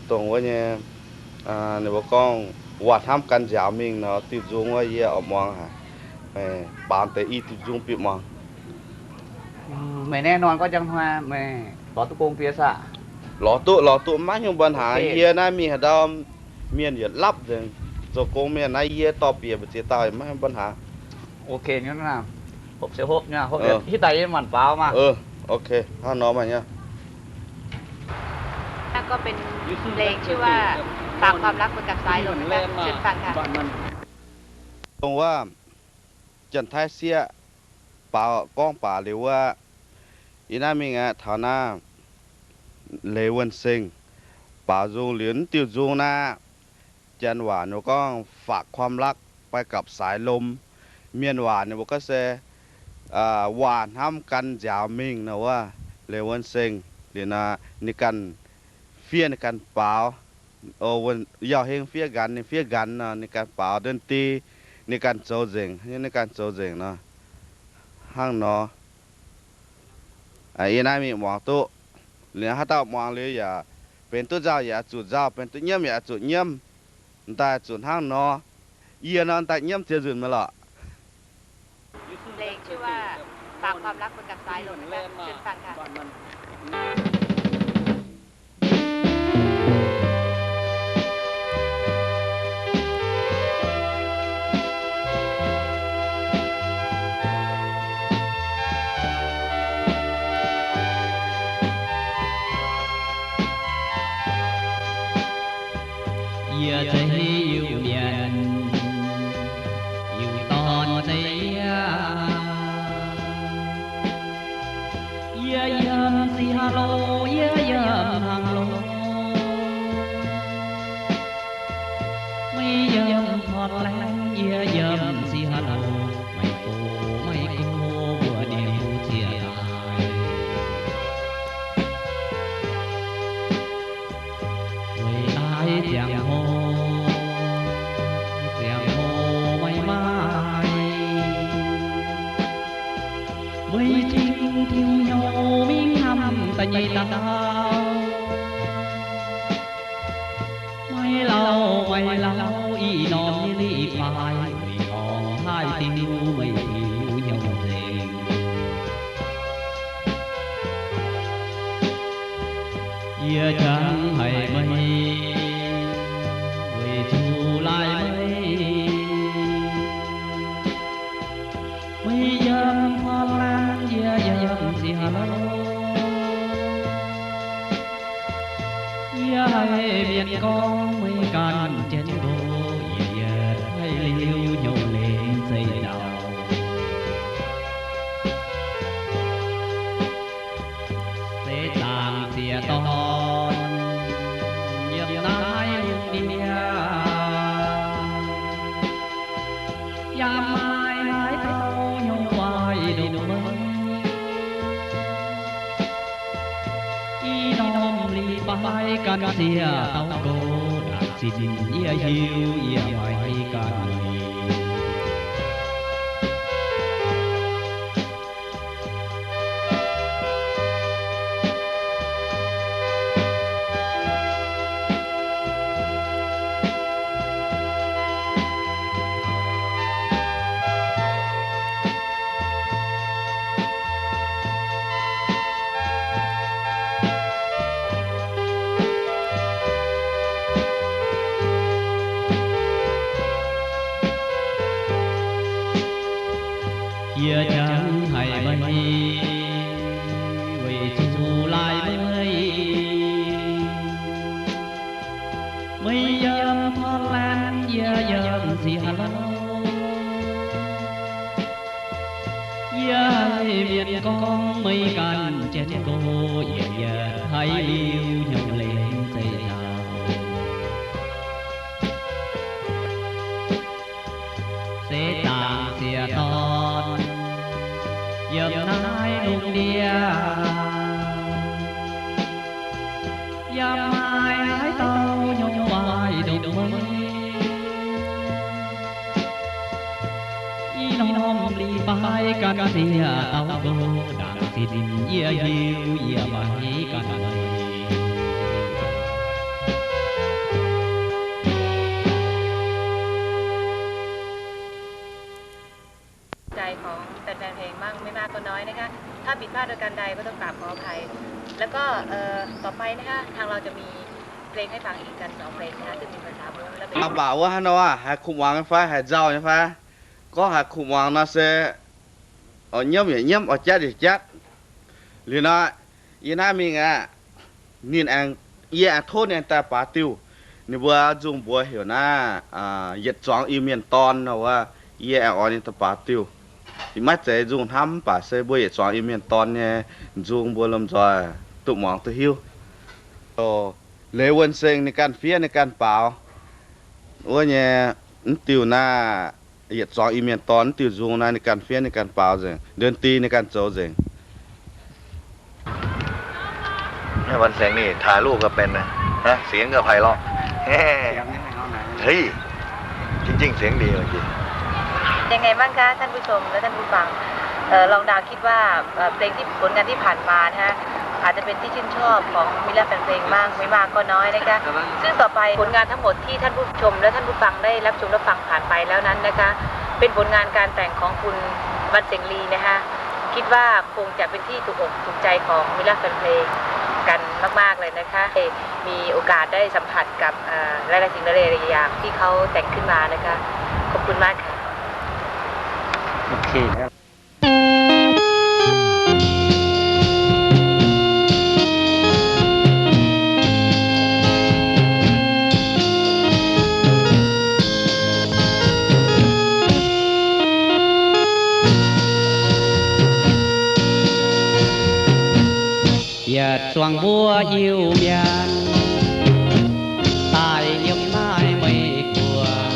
Dongh wuov nyei, ninh mbuo gorngv waac hnamv gan nziaaux mingh nor, diuh nzung wuov yie oix muangx haic. Meih baaux deix i diuh nzung bieqc muangx. Meih naaiv norm gorngv njang hnoi meih lorz duqv gong bieqc saah? Lorz duqv, lorz duqv, maiv hnyouv ปัญหา. Yie naaiv mingh haaix ndau mienh yietc lapv nzengc. Zoux gong mienh naaiv yie dorh bieqc mbu'ziex dauh yaac maiv hnyouv ปัญหา. Ok, hopv se hopv, hopv hitv daaih yie maanc baaux maah. Ok, hnangv nor maah nyei. ก็เป็นเพลงชื่อว่า ฝากความรักไว้กับสายลมนะคะ เชิญฟังค่ะ Dongh wuov Janx-Taiv sieqv baaux gorngv baac liuz wuov, yie naaiv mingh aqv, taux naaiv Leiz Wuonh Seng baaux nzung liuz, mv diuh nzung naaiv, Janx waac ninh gorngv ฝากความรักไว้กับสายลม. Mienh waac ninh mbuo gorngv se waac hnamv gan nziaaux mingh nor wuov, Leiz Wuonh Seng liuz nor, ninh ganh fiev ninh ganh baaux. Yauh Heng fiev nqanx, ninh fiev nqanx nor, ninh ganh baaux. Ndon Di ninh ganh zoux nzengc, ninh ganh zoux nzengc nor. Hnangv nor, yie naaiv mingh muangx duqv. Liuz haaix dauh muangx liuz yaac benx duqv nzauh yaac zuqc nzauh, benx duqv nyiemv yaac zuqc nyiemv. Daaih zuqc hnangv nor, yie nor daaih nyiemv ziex nzunc meih lorqc. เพลงชื่อว่า ฝากความรักไว้กับสายลมนะคะ เชิญฟังค่ะ Yie zeiz Iu-Mienh, Iu Dorn zeiz yie. Yie yiem Singapore, yie yiem Hanglo. Meih yiem Portland, yie yiem Singapore. Meih gox meih gox mbuo ndiangx-huv zieqc daaih. Weic daaih ziangh hoc, ziangh hoc meih maaih, meih cing Tin-Hungh hnyouv mingh hnamv da'nyeic dauh. Maiv lauh maiv lauh, ih norm nyei leiz-baaix, meih dorngc haaix diuh meih Tin-Hungh hnyouv nzengc. Yie jangx haic meih, weic zuqc laaic meih. Meih yiem Portland, yie yiem Singapore. Yie haiz mienh gorngv meih ganh jienv nqox, yie yietc haiz liuz hnyouv lengc zeiv nzauh. Seix zaangc ziec-dorn yiem naaiv lungh ndiev, yaac maaih haaix dauh hnyouv waaic ndongc meih. Ih norm leiz-baaix gan sieqv dauh nqox, da'zinh yie hiuv yie maiv gan meih. Yie haiz mienh gorngv meih ganh jienv nqox, yie yietc haiz liuz hnyouv lengc zeiv nzauh. Seix zaangc sieqv dorn yiem naaiv lungh ndiev, yaac maaih haaix dauh hnyouv waaic ndongc meih. Ih norm li baaix gan sieqv dauh nqox, ndaangc zinh yie hiuv yie maiv gan meih. ใจของแฟนๆเพลงบ้างไม่มากก็น้อยนะคะ ถ้าผิดพลาดโดยการใดก็ต้องกราบขออภัย แล้วก็ เอ่อ ต่อไปนะคะ ทางเราจะมีเพลงให้ฟังอีกกันสองเพลงนะคะ ซึ่งเป็นภาษาม้วนและเป็น Mv baac wuov haaix nor haiz kuv muangx nyei fai, haiz nzauh nyei fai? Gorngv haiz kuv muangx nor se oix nyiemv yaac nyiemv, oix jatv yaac jatv. Liuz nor, yie naaiv mingh aqv, ninh aengx, yie aengx tov ninh aengx daaih baaux diuh. Ninh mbuo nzung mbuox heuc naaiv, yietc zuangx Iu-Mienh dorn nor wuov, yie aengx oix ninh daaih baaux diuh. Maiv zeiz nzung hnamv, mv baac se mbuo yietc zuangx Iu-Mienh dorn nyei nzung mbuo lomh nzoih duqv muangx duqv hiuv. Leiz Wuonh Seng ninh ganh fiev ninh ganh baaux wuov nyei, mv diuh naaiv yietc zuangx Iu-Mienh dorn mv diuh nzung naaiv ninh ganh fiev ninh ganh baaux nzengc, ดนตรี ninh ganh zoux nzengc. วันเสงนี่ถ่ายรูปก็เป็นนะ นะ เสียงก็ไพเราะ เฮ้ย จริงๆ เสียงดีจริง ยังไงบ้างคะท่านผู้ชมและท่านผู้ฟัง เอ่อ ลองเดาคิดว่า เอ่อ เพลงที่ ผลงานที่ผ่านมานะฮะ อาจจะเป็นที่ชื่นชอบของมิตรรักแฟนเพลงบ้างไม่มากก็น้อยนะคะ ซึ่งต่อไปผลงานทั้งหมดที่ท่านผู้ชมและท่านผู้ฟังได้รับชมรับฟังผ่านไปแล้วนั้นนะคะ เป็นผลงานการแต่งของคุณวันเสงลีนะคะ คิดว่าคงจะเป็นที่ถูกอกถูกใจของมิตรรักแฟนเพลงกันมากๆเลยนะคะ มีโอกาสได้สัมผัสกับ เอ่อ หลายๆสิ่งหลายๆอย่างที่เขาแต่งขึ้นมานะคะ ขอบคุณมากค่ะ โอเคครับ Yietc zuangx mbuo Iu-Mienh daaih yiem naaiv Meiv Guoqv,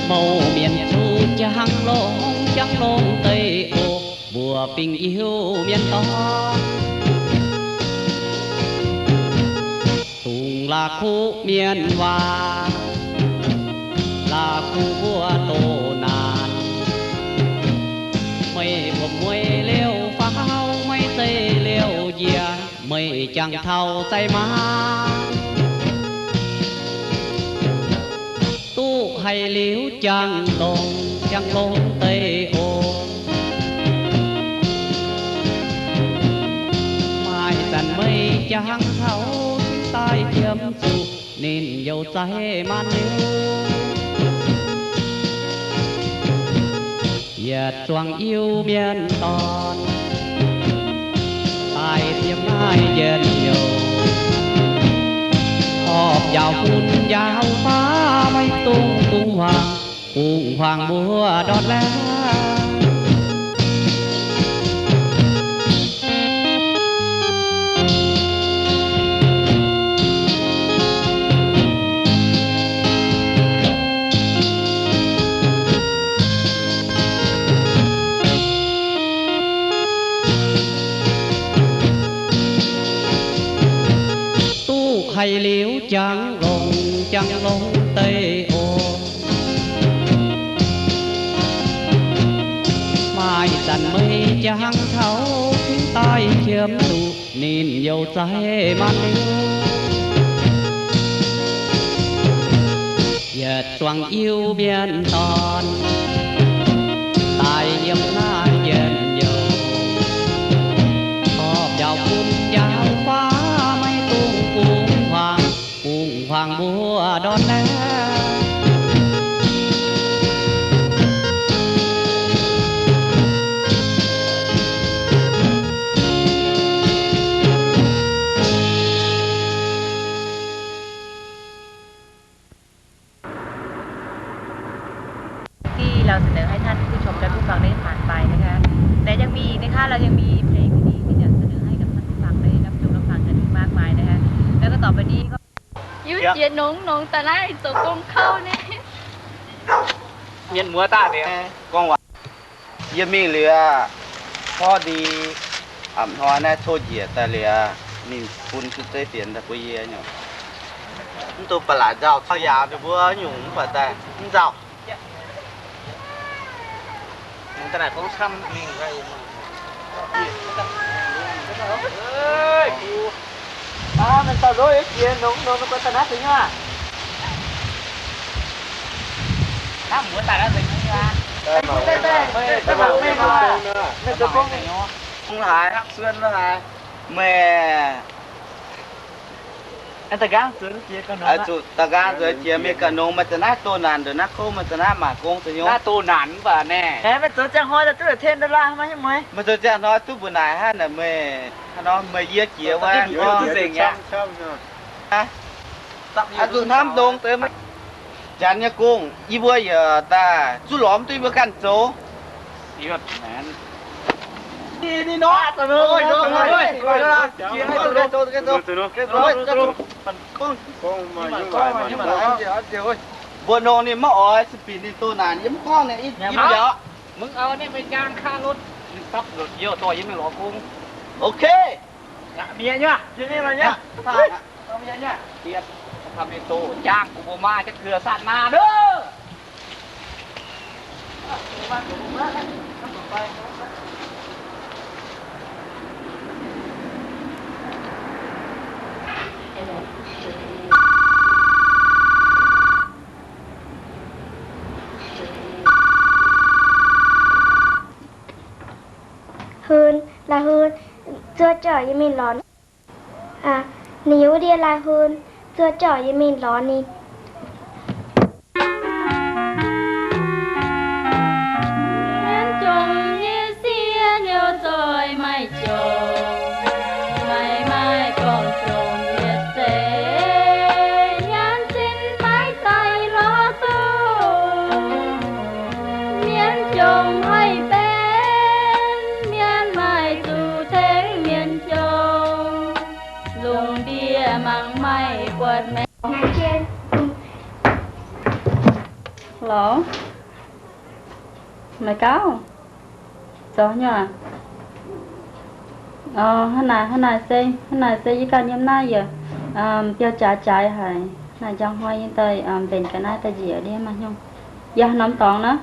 mouc mienh zuqc jangx longx, jangx longx deix oc, mbuo fingx Iu-Mienh dorn. Dongh la'kuqv mienh waac, la'kuqv mbuo doqc naanc. Meih buoz mueiz liouh faaux, meih zeiz liouh njiec, meih jangx taux zai maaz. Duqv haiz liuz jangx longx, jangx longx deix oc. Maaih zanc meih jangx taux cingx daaih qiemx zuqc, ninh youc zai maanc liuz. Yietc zuangx Iu-Mienh dorn daaih yiem naaiv njien-youh, horpc njaaux fun njaaux faav, maiv dungx bungx huaangx, bungx huaangx mbuo ndortv laangz. Duqv haiz liuz jangx longx, jangx longx deix oc. Maaih zanc meih jangx taux cingx daaih qiemx zuqc, ninh youc zai maanc liuz. Yietc zuangx Iu-Mienh dorn daaih yiem naaiv njien-youh, horpc njaaux fun njaaux faav, maiv dungx bungx huaangx, bungx huaangx mbuo ndortv laangz. มีนะคะ เรายังมีเพลงดีๆที่จะเสนอให้กับท่านผู้ฟังได้รับชมรับฟังกันอีกมากมายนะคะ แล้วก็ต่อไปนี้ก็ Yie jiex nongx nongx daaih naaiv zoux gong kouv naaiv. Mienh muoz daaih liuz gorngv waac, yie mingh liuz, พอดี a'hnoi naaiv tov njiec daaih liuz, mingh bun fu zeiv fienx daaih bun yie nyungc. Mv duqv ba'laqc nzauh caux yaauc ninh mbuo nyungc mv baac daaih mv nzauh. Haaix, suon haaix, meih zuqc da'nqaang zoux jiex mingh ganh nongx, meih za'naaiv doh naanc ndongc naaiv kouv, meih za'naaiv mangc gong da'nyeic. Naaiv doh naanc mv baac naaiv, meih zoux ziangh hnoi daaih duqv la'ten daaih laanh maiv hnyouv mueiz. Meih zoux ziangh hnoi duqv mbuo naaic hnangv naaic meih, hnangv nor meih yie jiex wuov nzengc aqv. Zuqc hnamv dongh deix Janx nyei gong, yie mbuo yaac daaih zuqv lorz mv duqv yie mbuo ganh zoux. Mbuo nongx ninh maiv oix, se binc ninh doh naanc yie mv gorngv ninh, yie mv biaux. Mv, ninh mbuo jangv kaav lotv, ninh dapv lotv youh dorh yie mingh lorz gong. Ok. Mienh nyei, mienh nyei, mienh nyei. Jangv gu'bou maa jienv ga'saatv maa nduov. Hun, la'hun, zuov jorc yie mingh lorz ninh. Ninh wuov ndie la'hun, zuov jorc yie mingh lorz ninh. Mienv jomc nyei sieqv nyouz zoih maiv jomc, maiv maaih gorngv jomc yietc seix, nyanc sin maiv daaih lorz duqv. Mienv jomc haih benx, mienv maaih zuqc tengx mienv jomc. Lungh ndiev mangc maiv buatc maengx. Hello. Meih gauv? Zoux haaix nyungc aqv? Hnangv naaic, hnangv naaic se, hnangv naaic se yie ganh yiem naaiv yaac biauv-jaaix jaaix haic. Naaic njang hnoi yie daaih mbenc ga'naaiv daaih njiec ndiev maaih hnyouv. Yie haaix norm dorngx naaiv?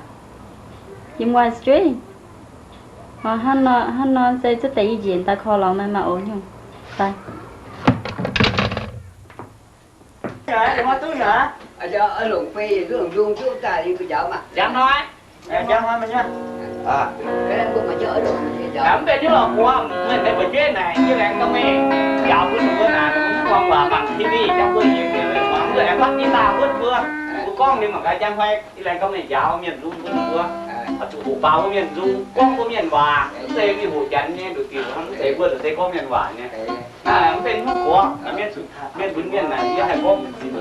Yiem White Street. Hnangv nor, hnangv nor se zuov deix yie njiec daaih call lorz meih maaih oc nyungc. Daaih. Njang hnoi. Mv benx nyungc lorqc, mbuo meih mbuo jueiv naaic, yie laengz gau meih njaaux bun ninh mbuo naaic, mv buangh waac mangc T V, jangx mbuo yie mbuo mv aengx fatv jiv daaih wuov mbuo. Mbuo gorngv ninh mangc gaax, njang hnoi yie laengz gau meih njaaux mienh nzung bun ninh mbuo, zuqc hoqc faaux mbuo mienh nzung, gorngv mbuo mienh waac, mv zeiz mingh hoqc janx nyei nduqc diuc, mv zeiz mbuo zuqc se gorngv mienh waac nyei. Mv benx hnyouv gorngv, mienh mbuo mienh naaic yie haih gorngv mv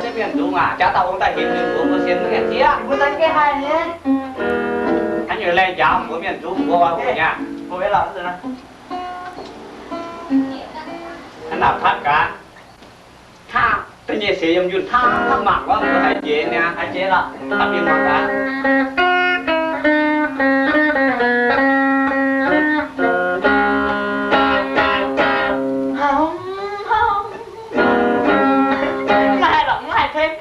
zeiz mienh nzung aac, jaax dauh ong daaih hinc mienh mbuo mbuo sienx mv gaengh zieqv. Mbuo daaih geh haih nyei. Haaix nyungc laengh njaaux mbuo mienh nzung mbuo oix hoqc nyei. Hnangv naaic patv gaax. Hnangv da'nyeic seix yiem yunh hnangv mangc gorngv mbuo haiz jiex niaa, haiz jiex lorqc, patv mienh mangc gaax. Mv haih lorqc, mv haih tengx.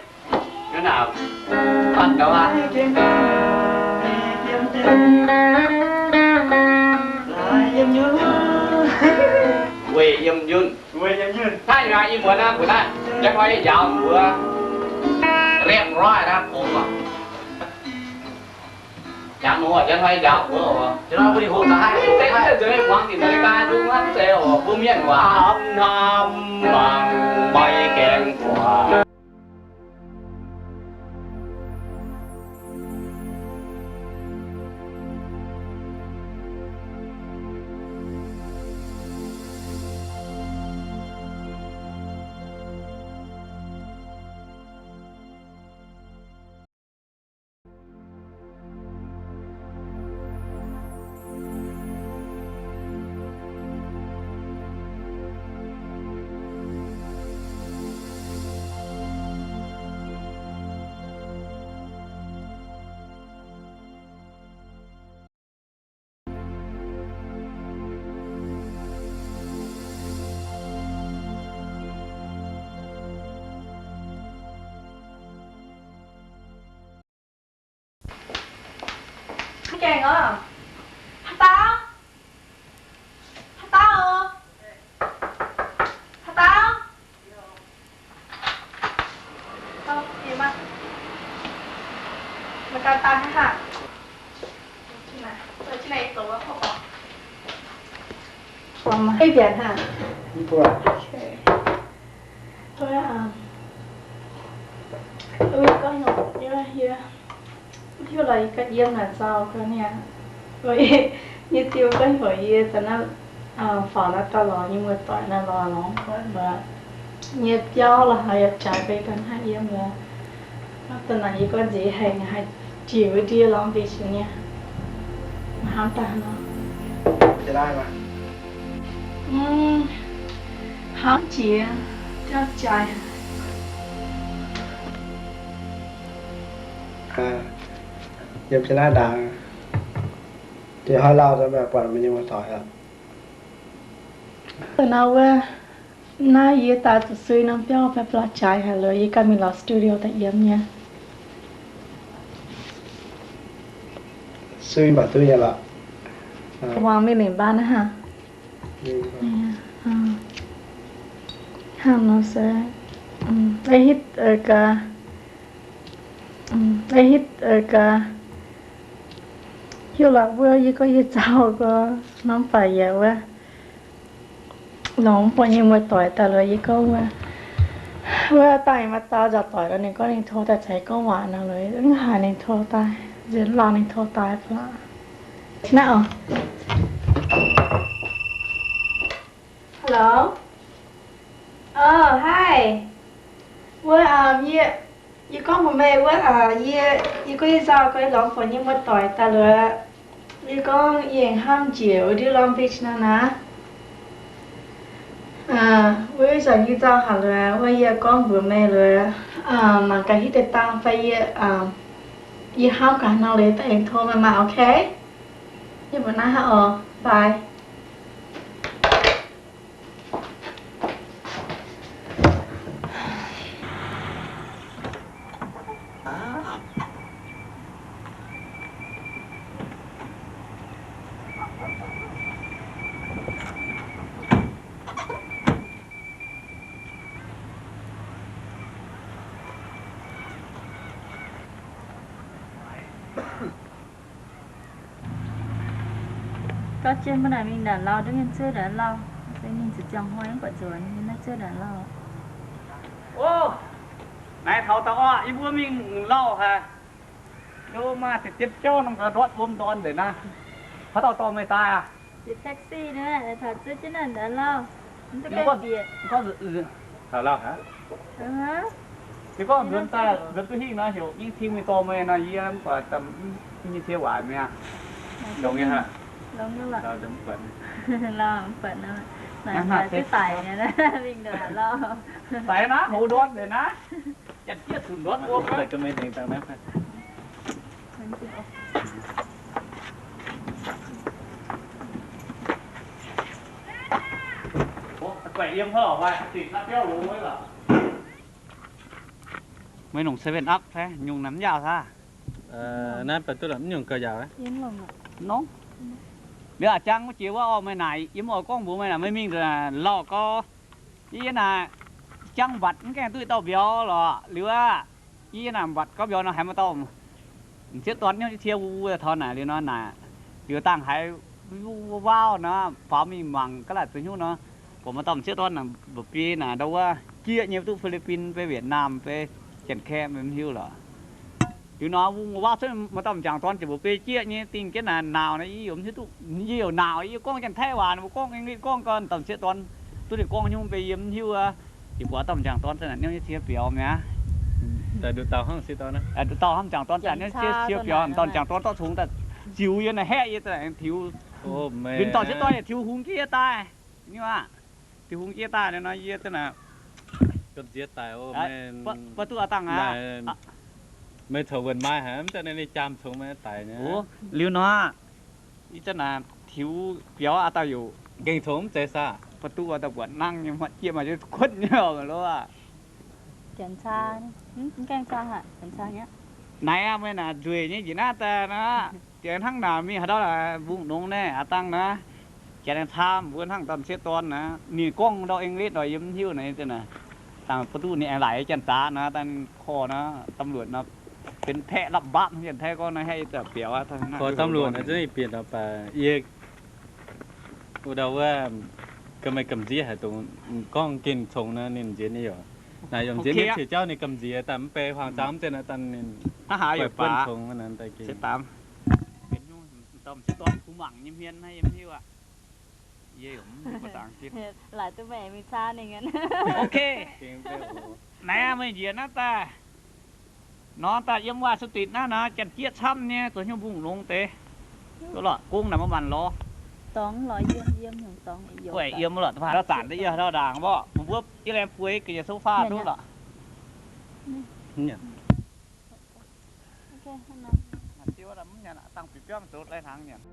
Hnangv naaic, patv gaax aqv. Weic yiem yunh. Naaiv nyei ih muonz naaiv mbuo naaiv, njang hnoi yie njaaux mbuo. Riemh roiv naaiv bung aac. Jangx nor njang hnoi yie njaaux mbuo oc. Mv zeiz mbuo nzuonx mingh muangx dingc America nzung hnangv, mv zeiz oc, mbuo mienh waac. Hnamv hnamv mangc maiv gaengh guaax. Haaix dauh? Haaix dauh? Haaix dauh? Haaix dauh? Maiv ganh daaih haav. Ei mbiaanc haav. Hiuv lorz yie ganh yiem naaic zaux gau niaa. Nyei diuh ganh heuc yie daaih naaiv faaux naaiv daaih lorz nyei muoz-doic naaiv lorz longx buatc mbuo nyei biauv lorz haaix yaac jaaix beiv daaih hnangv yiem wuov. Daaih naaic yie gorngv nziex haic, haih jiex wuov ndiev lorz mv baac nyei hnamv daaih nor. Hnamv jiex jauv jaaix. Yiem Janx-Naaiv ndaangc, yie hnamv lauh daaih maiv buatc meih nyei muoz-doic aqv. Nor wuov, naaiv yie daaih zuqc sui norm biauv baac baac jaaix haic loh, yie ganh mingh lorz studio daaih yiem nyei. Sui mv baac duqv nyei lorqc. Wangc mingh lingc baan naaiv haav. Hnangv nor se, ei hitv gaax, ei hitv gaax, hiuv lorqc wuov yie gorngv yie zaux gorx norm baac yaac wuov, longx buatc nyei muoz-doic daaih loh yie gorngv wuov, wuov dangh maaih zaux nzaaux doic loh ninh gorngv ninh tov daaih caux yie gorngv waac nor loh, mv haiz ninh tov daaih, nziex lauh ninh tov daaih baac. Naaiv oc. Hello. Haih. Wuov, yie, yie gorngv mbuox meih wuov, yie, yie gorngv yie zaux gorx longx buatc nyei muoz-doic daaih loh. Yie gorngv yie aengx hnamv njiec wuov ndiev Long Beach nor naaiv. Wuov zanc yie zaux haic loh, wuov yie gorngv mbuox meih loh, mangc gaax hitv deix dangh fai yie, yie hnamv gaax nor liuz daaih aengx tov meih maah, ok? Yie mbuox naaiv hnangv oc, bye. Gauh jien mbuo naaic mingh ndaangc lauh, duqv mienh zuov ndaangc lauh, se mingh ziepc ziangh hnoi mv buatc nzuonx, mingh naaiv zuov ndaangc lauh. O, naaiv taux daaih oc, yie mbuo mingh lauh haic. Yie maaih deix jienv jauv nor ga'ndortv wuom ndorn nzengc naaiv. Haaix dauh dorh meih daaih aqv? Taxi naaiv, taux zuov jienv naaiv ndaangc lauh. Gorngv, yie gorngv nzuonx daaih, nzuonx duqv hingh nor, heuc Mingh Ting mingh dorh meih nor, yie mv baac nyei cie waaic mi'aqv. Longx nyei, longx nyei lorqc. Naaiv duqv daic nyei, mingh ndongc haaix lauh. Daic naaiv, hoz ndortv nzengc naaiv. Janx-jieqv zunc ndortv wuom. Meih longc seven up fai nyungc naaic mv yaac saah? Naaiv baac duqv mv nyungc gauh yaac. Nongc. Liuz a'jang wuov jiex wuov orqc, meih naaic yie mv oix gorngv mbuox meih naaic, meih mingh lauh gau. Yie naaic jangv mbatc mv gaengh duqv dauh mbiauz lorqc. Liuz aqv, yie naaic mbatc gau mbiauz nor haiz maaih dauh m'sieqv dorn nyei cie wuov taux naaic liuz nor naaic, liuz dangh haiz wuov wuov nor faaux mingh mangc ga'laaic zuqc hnyouv nor, buatc maaih dauh m'sieqv dorn naaic mba'biei naaic ndau wuov jieqv nyei, duqv Fi^li^bin, bei Wietc^naamh, bei Janx-Kaeqv, mv hiuv lorqc. Liuz nor wuov wuov cuotv maaih dauh m'jangc dorn ziouc mba'biei jieqv nyei dingh jienv naaic naauc naaic, yie yaac mv hiuv duqv, yie yaac naauc, yie gorngv Janx-Taiv waac ninh mbuo gorngv English gorngv gau, dauh m'sieqv dorn duqv ninh gorngv hnyouv bei yie mv hiuv aqv. Yie buatc dauh m'jangc dorn daaih naaic niouv nyei cie biaux mi'aqv. Dauh hnangv m'jangc dorn daaih niouv nyei cie biaux, dauh m'jangc dorn dorh congx daaih ziux yie naaic haeqv yie daaih tiux. Liuz dauh m'sieqv dorn yaac tiux hungx jiex yie daaih. Niouv aqv, tiux hungx jiex yie daaih liuz nor yie daaih naaic, ba'duqv dangh aqv. Meih coux wuonh maaih haic, mv zeiz ninh jaam congx meih daic nyei. Liuz nor, yie daaih naaic tiux biaux aqv dauh youc. Gengh congx mv zeiz saah? Ba'duqv daaih buatc nangv nyei, muotv jiex maaih kuotv nyei loh. Naaiv aqv, meih naaic nzueic nyei njiec naaiv daaih nor. Deix hnangv naaic mingh haaix dauh mbungh nongx naaiv aav dangh naaiv, janx aengx camv mbuo hnangv dauh m'sieqv dorn naaiv, ninh gorngv ndau English nor yie mv hiuv naaiv. Dangh ba'duqv ninh aengx laaix janx-zaqc naaiv, dangh korv naaiv ตำรวจ naaiv, benx paeqv lapv mbapv, janx-taiv gorngv naaiv haih daaih biaux aqv. Korv ตำรวจ naaiv zungv bieqc daaih baac yie wuov dauh wuov, ga'mai gamh nziev haaix dongh gorngv gengh congx naaiv ninh nziex nyei oc. Naaic yaac nziex nyei, ceix jauv ninh gamh nziex daaih mv bei huaang zaang mv zeiz naaiv daaih ninh buonv congx naaiv daaih gengh. Laaix duqv meih mingh caa ninh. Ok. Naaiv meih njiec naaiv daaih, nor daaih yiem Washington naaiv nor, janx-jieqv camv nyei, zoux hnyouv mbungh longx deix. Duqv lorqc, gong naaic maiv maanc lorz. Guaih yiem lorqc, zanc deix yie ndau ndaangc mborqv, mbuo yie laengz bueix ga'nyiec sofa duqv lorqc. Dangh biaux biauv zoux lai-hnaangx nyanc.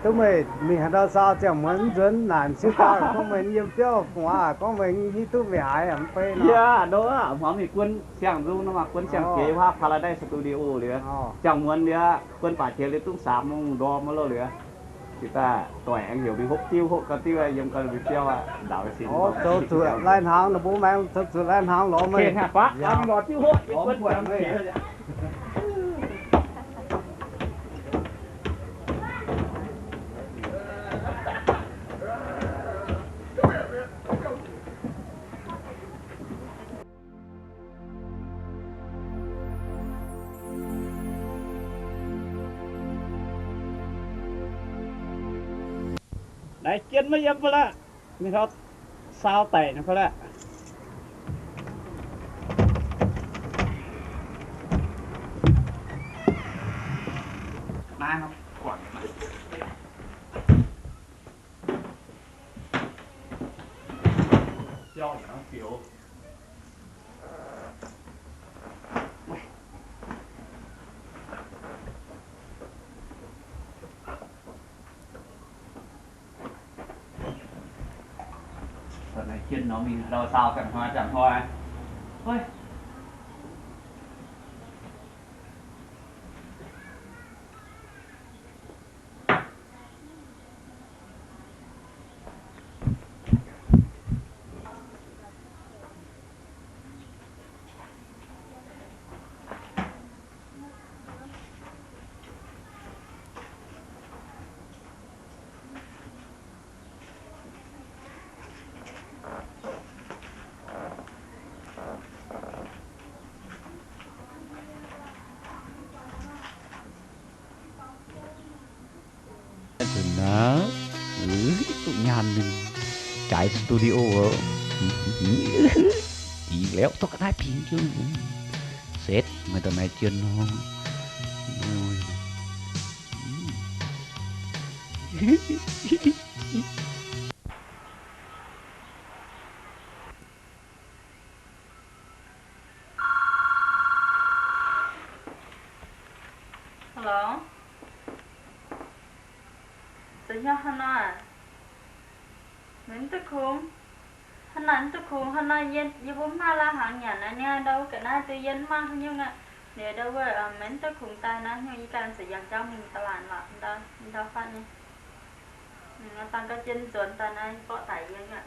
Duqv meih mingh haaix ndau saau ziangh muonz mv nzuonx naaic m'sieqv daaih gorngv meih yiem biauv gu'nguaaz, gorngv meih hiuv duqv meih haaix mv bei nor. Yie ndo hmuangx mingh guon siang-nzung nor, guon siang-jiex wuov Paradise Studio liuz, ziangh muonz liuz guon baac jiex liuz dungx สาม mungz ndorm loh liuz, jiex daaih doic aengx heuc mingh hopv diuv, hopv gau diuv yiem gau mingh biauv aqv. Zoux zuqc lai-hnaangx, ninh mbuo maengx zoux zuqc lai-hnaangx lorz meih. Naaiv jien maiv yiem fai laqv, mingh taux saau daic fai laqv. Naaiv jien nor mingh ndau saau ziangh hnoi ziangh hnoi. Nzuonx naaiv, duqv nyaanh ninh jaaix studio oc. Dingc liuz zorqv ga'naaiv pingx jienv. Setv meih daaih naaiv jien nor. Hello? Zoux hnyouv haaix nor? Meih mv duqv kungx? Hnangv naaic mv duqv kungx, hnangv naaic yie, yie mbuo mv maaih lai-hnaangx nyanc naaiv, ndau wuov ga'naaiv duqv yie mv maaih haaix nyungc aqv. Liuz ndau wuov, meih mv duqv kungx daaih naaiv nyungc, yie ganh zuqc yangh jauv mingh da'laanc lorqc, ndau, ndau fatv nyei. Dangh gauh jien nzuonx daaih naaiv borqv daic yie nyei.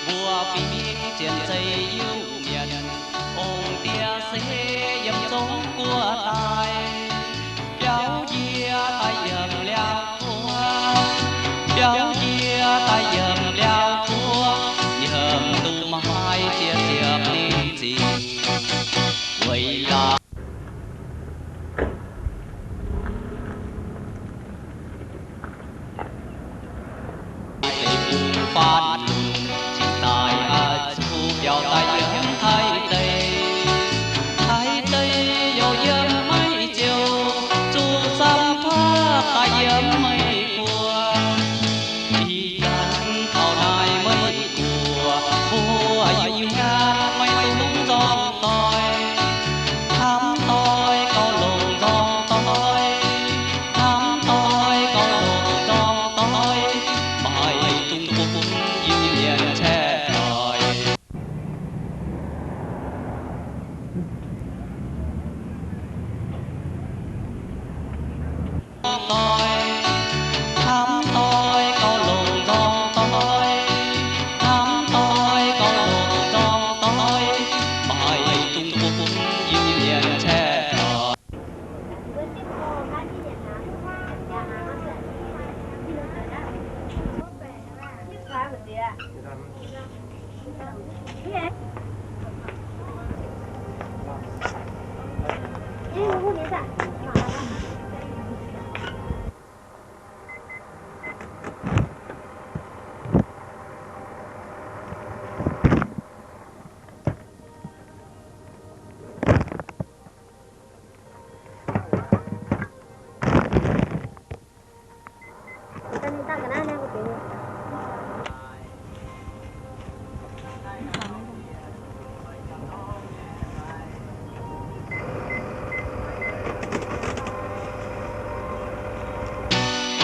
Mbuo fingx zien zeiz Iu-Mienh, ong-diex se yiem zong guoqv daaih. Biauv njiec daaih yiem Liaauc Guoqv, biauv njiec daaih yiem Liaauc Guoqv, yiem duqv maaih ziex ziepc ninh ziqc weic laauc. Deic-bung faanv lunc cingx daaih aqv, zuqc biaux daaih yiem Taiv deic. Taiv deic youh yiem Meiv Ziouv, zuqc samv faatv daaih yiem Meiv Guoqv. Ih zanc taux naaiv Meiv Guoqv, mbuo Iu-Mienh maiv dungx nzorng doic. Hnamv doic gauh longc nzorng doic, hnamv doic gauh longc nzorng doic, maiv dungx bun Iu-Mienh caeqv doic. Doic, hnamv doic gauh longc nzorng doic, hnamv doic gauh longc nzorng doic, maiv dungx bun Iu-Mienh caeqv doic.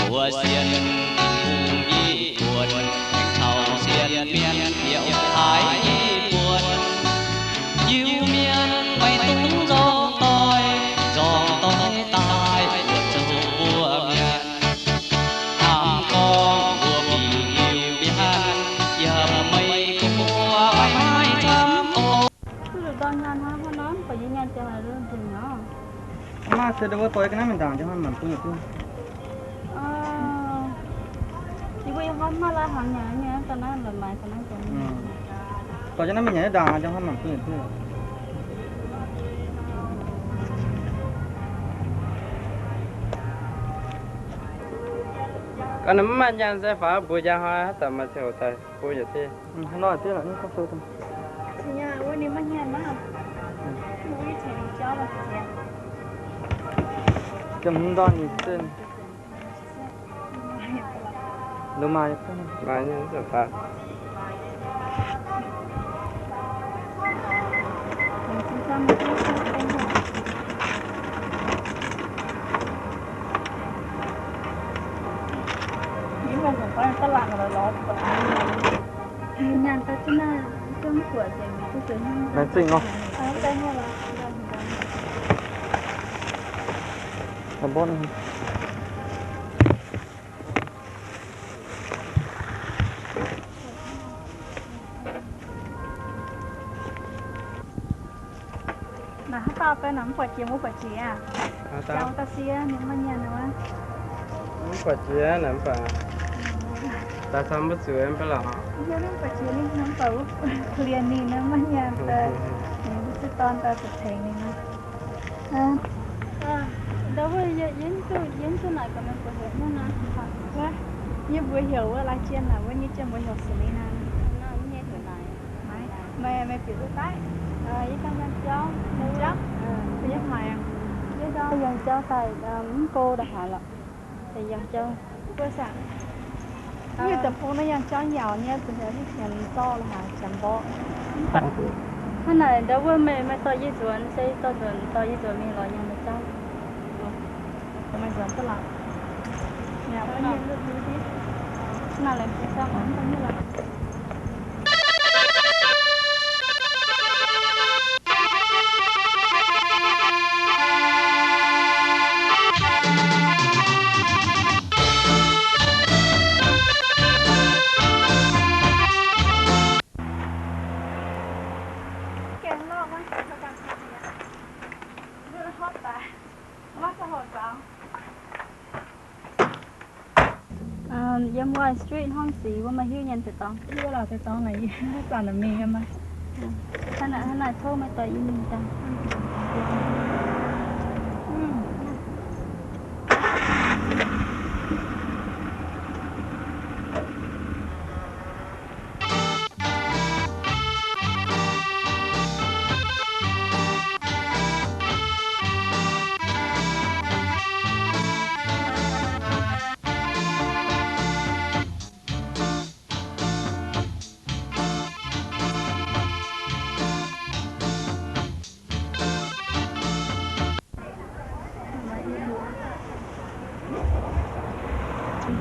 Mbuo sienx Tin-Hungh nyei buonc, aengx caux sienx mienh diuc haaix nyei buonc. Iu-Mienh maiv dungx nzorng doic, nzorng doic daaih buatc zoux mbuo mienh. Hnamv gorngv mbuo mingh Iu-Mienh, yiem Meiv Guoqv maiv maaih camv oc. Duqv la'dorn nyaanh hnangv, hnangv nor, mv baac yie nyaanh ziangx haaix nzengc nor. Mv maaih, se ndau wuov doix ga'naaiv mingh ndaangc, jauv hnamv maanc duqv yietc duqv. Yie mbuo yiem hnoi mv maaih lai-hnaangx nyanc nyei, ga'naaiv la'maix ga'naaiv deix. Doix ga'naaiv mingh nyanc nyei ndaangc, jauv hnamv maanc duqv yietc duqv. Ga'naaiv mv maaih nyaanh se faaux mbuo njang hnoi haaix zanc maaih ziangh hoc daaih bun yietc dieh. Hnoi dieh lorqc, ninh gorngv sou daaih. Jiem hmz ndorn ninh zinh. Lu maaih, maaih nyei zanc faaux. Laengz zingh oc. Naaic haaix dauh fai naaic mv buatc jiex, mv buatc jiex aqv? Jauv daaih siev ninh maiv nyanc wuov. Mv buatc jiex naaic mv baac daaih camv mbuo zuqc mv baac lorqc. Mv buatc jiex ninh mv baac wuov, liemh ninh naaiv maiv nyanc daaih, ninh mbuo zuqc dorn daaih zuqc tengx ninh naaiv. Ndau wuov yie, yie mv duqv, yie mv duqv naaic gaax meih mbuo heuc hnyouv naaiv. Yie mbuox heuc wuov lai jien naaic wuov nyei jien mbuox heuc Selina. Meih, meih bieqc duqv daaih? Yie daaih yangh jauv, yangh jauv. Yie daaih yangh jauv daaih mv go daaih haaix lorqc. Yangh jauv. Yie deic-bung naaiv yangh jauv yaauc nyei, zuqc heuc haaix nyungc zorqv lorqc haaix, jangx mborqv. Hnangv naaic ndau wuov meih, meih dorh yie nzuonx, se dorh nzuonx, dorh yie nzuonx mingh lorz nyanc maiv jauv. Meih nzuonx duqv lorqc. Naaiv laengz zingh camv. Yiem Wine Street hnangv sic wuov, meih hiuv nyei deix dorngx. Hiuv lorqc, deix dorngx naaic yie zanc naaic mingh yiem maah. Hnangv naaic, hnangv naaic tov meih dorh yie mingh daaih.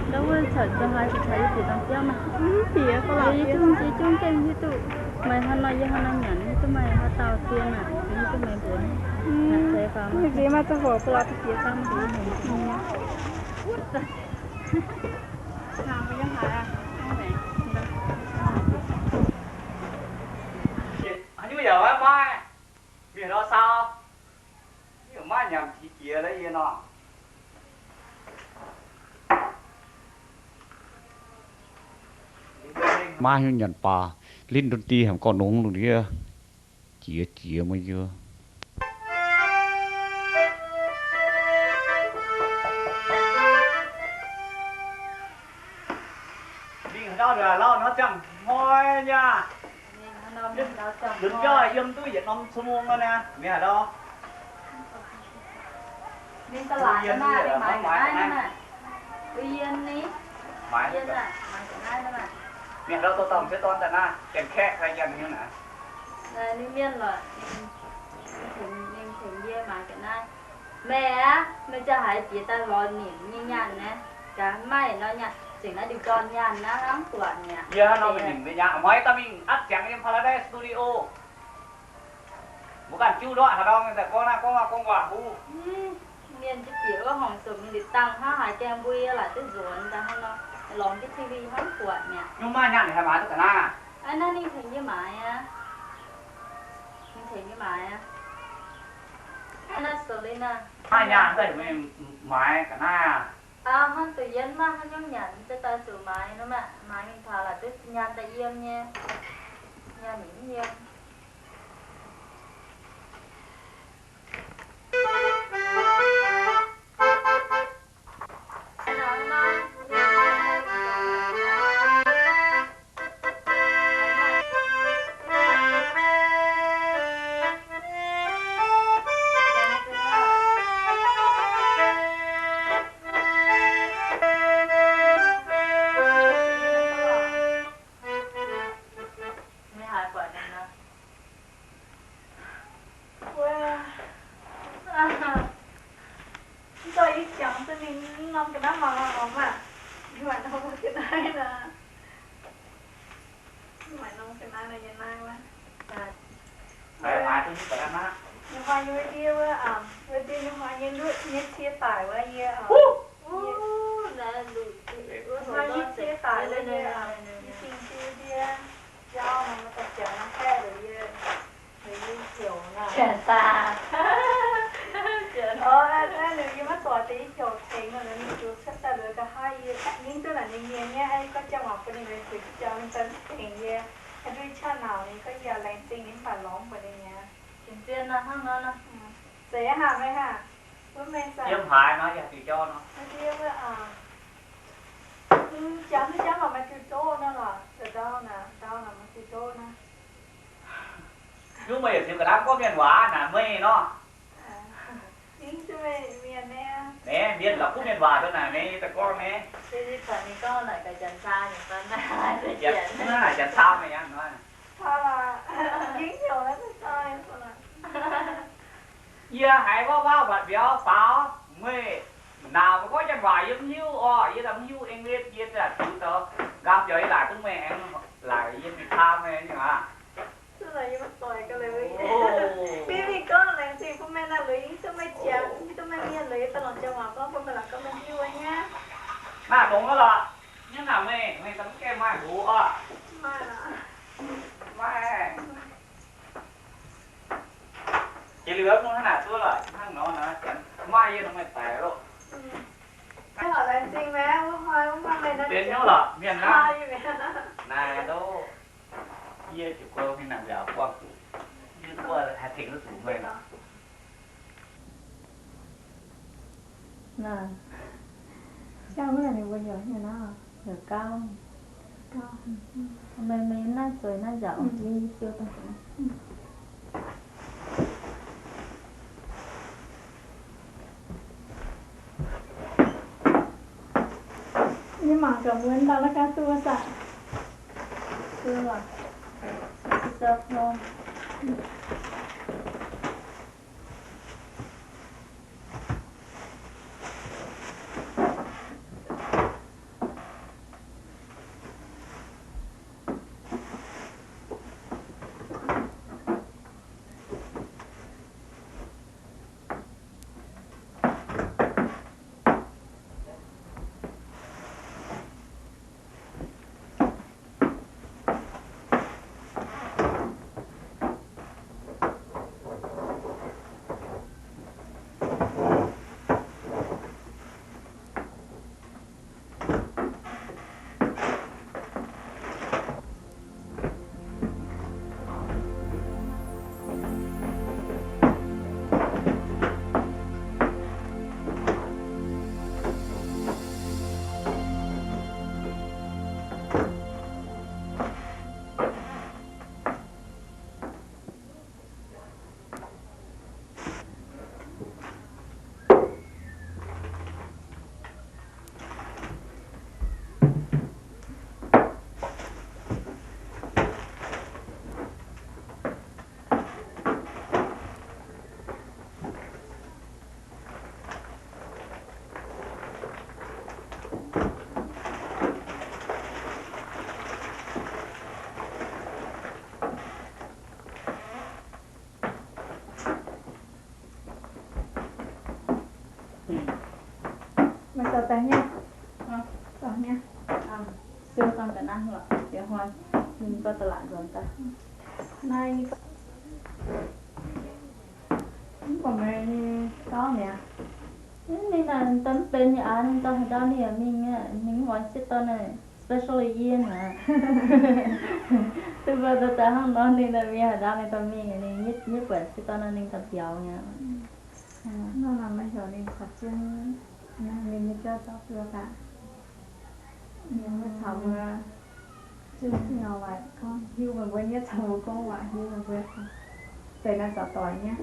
Ndau wuov caux zoux haaix caux yie bieqc dangh biauv maah. Yie zungv, yie zungv gengh hiuv duqv meih hnangv nor, yie hnangv nor nyanc, hiuv duqv meih haaix dauh zien naaic, hiuv duqv meih mbuox. Mv zeiz maaih za'horc ba'laqc bieqc dangh mbuox. Haaix nyungc yaac maiv maaih, mienh nor saau, yie maiv nyanc qiex jiez la'yie nor. Maiv hiuv nyanc baac linh ndon-di hemx gorqv nongx lungh ndiev, jiex jiex mueiz yie. Mingh haaix ndau nor, lauh nor ziangh hnoi nyei. Lunx biauv yiem duqv yietc norm ชั่วโมง nor naaic, mingh haaix ndau. Ninh da'laaic nor maah, ninh maaiz ga'naaiv nor maah. Mbuo yiem ni. Yiem naaic, maaiz ga'naaiv nor maah. Mingh haaix ndau dorh dorh m'sieqv dorn daaih naaiv, janx-kaeqv fai janx nyungc naaic. Ninh mienh lorqc, ninh tengx, ninh tengx yie maaiz ga'naaiv. Meih aqv, meih ziouc haiz jiex daaih lorz nimc nyei nyaanh naaiv. Gaax maaih nor nyaanh, zengc naaiv diuh dorn nyaanh naaiv hnangv buatc mi'aqv. Yie hnangv nor mingh nimc nyei nyaanh, hnoi daaih mingh atv ziangx yiem Paradise Studio. Mbuo ganh jiuv ndortv haaix ndau, daaih gorngv naaiv gorngv waac gorngv waac huv. Mienh jienv bieqc wuov horngc sopc mingh liuz dangh hnangv haaix gaengh mbuo yie laaic duqv nzuonx daaih hnangv nor, lorngx jienv T V hnangv buatc mi'aqv. Nyungc maaih nyaanh haiz maaiz duqv ga'naaiv? Aa, naaiv ninh tengx yie maaiz aqv. Ninh tengx yie maaiz aqv. Naaiv Selena. Maaih nyaanh daaih maaiz ga'naaiv aqv. Aa, hnangv doqc yie maiv hnangv nyungc nyanc, za'gengh zuqc maaiz nor maah, maaiz mingh taux laaic duqv nyaanh daaih yiem nyei. Nyaanh mingh mv yiem. Mv dorh yie jangx duqv ninh norm ga'naaiv mangc mangc maah. Yie mangc norm ga'naaiv nor. Mangc norm ga'naaiv nor yie naaiv wuov. Ninh hnoi yie wuov ndiev wuov, ndiev ninh hnoi nyei ndutv nyei cie daic wuov yie. Hnoi nyei cie daic wuov yie, yie dingh jiu ndiev jauv nor, maiv daaih jangx nor haeqv liuz yie, liuz yie heuc naaic. Naaiv liuz yie maiv dorc deix yie heuc tengx nor, ninh zuqc cuotv daaih liuz nqa'haav yie ninh duqv naaic ninh mienh nyei, gorngv jangx waac bun ninh, ninh zuqc jauv ninh daaih tengx yie. Haaix nduov yie qaqv nauc ninh gorngv yie laengz zingh ninh mv baac lorngx mbuox ninh mi'aqv. Zien nor hnangv nor. Zeiz aqv haac, meih haac. Wuov meih zanc yiem haaix nor, yie haaix diuc jauv nor. Jangx duqv jauv mangc maaih diuh doqv nor lorqc, ndau naaic, ndau naaic maaih diuh doqv nor. Yie meih yietc ziux ga'naaiv gorngv mienh waac naaic meih nor. Naaiv mienh la'kuqv mienh waac dongh naaic, naaiv yie daaih gorngv naaiv. Janx-caa meih yangh nor. Yie haiz waav waav mbatc mbiauz faaux, meih naaic mbuo gorngv janx-waac yie mv hiuv orqc, yie daaih mv hiuv English, yie daaih zuqc zoux nqaam mbiauz yie laaic duqv meih aengx laaic yie mingh taan meih nyei aqv. Mv mingh gorngv laengz zingh bun meih naaic, liuz yie duqv meih jangx, yie duqv meih mienh liuz yie daaih longc janx-waac gorngv bun meih laaic gorngv meih hiuv nyei. Naaic longx lorqc, nyei naaic meih, meih daaih mv gaengh maaih hux orqc. Maaih. Jiex liuz mv hnangv naaic duqv lorqc, hnangv nor naaic, maaih yie nor meih daic loh. Benx nyungc lorqc, mienh naaiv. Naaic loh. Yie ziouc guei mingh nangc mbiaauc buangh, yie duqv haih tengx duqv zuqc meih. Naaic, gauh wuov ninh mbuo heuc nyei naaiv, heuc gauh. Meih, meih naaiv zueiz naaiv nzaaux, yie siou daaih. Yie mangc gaax mbuo ndau naaiv gaax duqv wuov saah. Duqv lorqc. Duqv zauv hlo. Meih dorh daaih nyei? Dorh nyei. Siou dangh ga'naaiv lorqc, diex hnoi ninh gorngv da'laatc nzuonx daaih. Naaiv mv baac meih gauv mi'aqv. Ninh naaic daaih mv benx nyei aqv, ninh daaih haaix ndau ninh yaac mingh, ninh mv oix sieqv dorn naaic, especially yie naaic. Duqv mbuo daaih hnangv nor ninh naaic mingh haaix ndau ninh daaih mingh, ninh nyei buatc sieqv dorn naaic ninh daaih biaux mi'aqv. Nor naaic meih heuc ninh caux jienv, ninh nyei jauv zorqv duqv gaax. Ninh mbuo caux mbuo zungv zingh waac gorngv hiuv meih mbuo nyei, caux mbuo gorngv waac hiuv meih mbuo. Zeiz naaiv zaux doic nyei.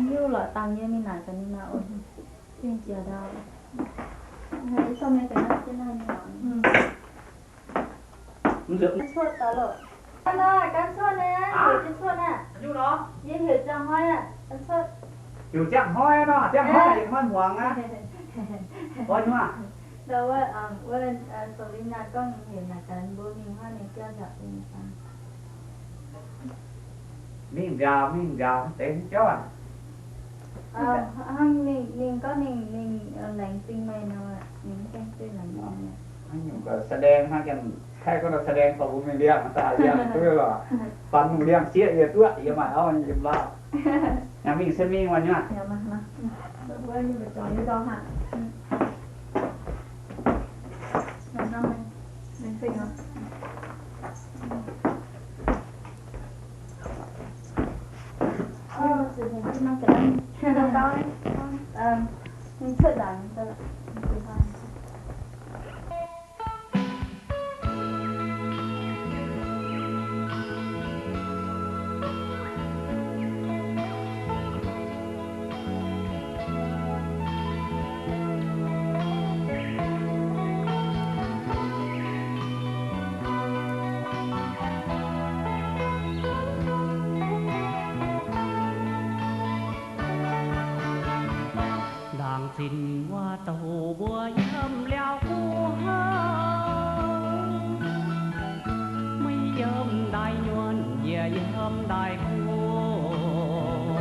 Hiuv lorqc, dangh yie mingh naaic gaax ninh naaic oc. Zingh jiex ndau. Cuotv daaih loh. Gan cuotv naaiv, heuc jienv cuotv naaiv. Yie heuc ziangh hnoi aqv, gan cuotv. Heuc ziangh hnoi nor, ziangh hnoi yietc hnoi muangx aqv. Oix nyuoz. Ndau wuov, wuov, Selina gorngv ninh heuc naaic gaax mbuo mingh hnangv ninh jauv nzauc ninh fai. Mingh nziaaux, mingh nziaaux deix nyei jauv aac. Hnangv ninh, ninh gorngv ninh, ninh laengz zingh meih nor, ninh mv gaengh duqv laengz zingh meih. แสดง hnangv janx-Taiv gorngv แสดง dorh mbuo mingh liangh, daaih liangh duqv lorqc. Fun mingh liangh sieqv yie duqv, yie maaih auv yiem lauh. Yaac mingh se mingh wuov nyuoz. Mbuo yiem Laauv Guoqv, maiv yiem ndaaih nyuonh, yie yiem ndaaih guoqv.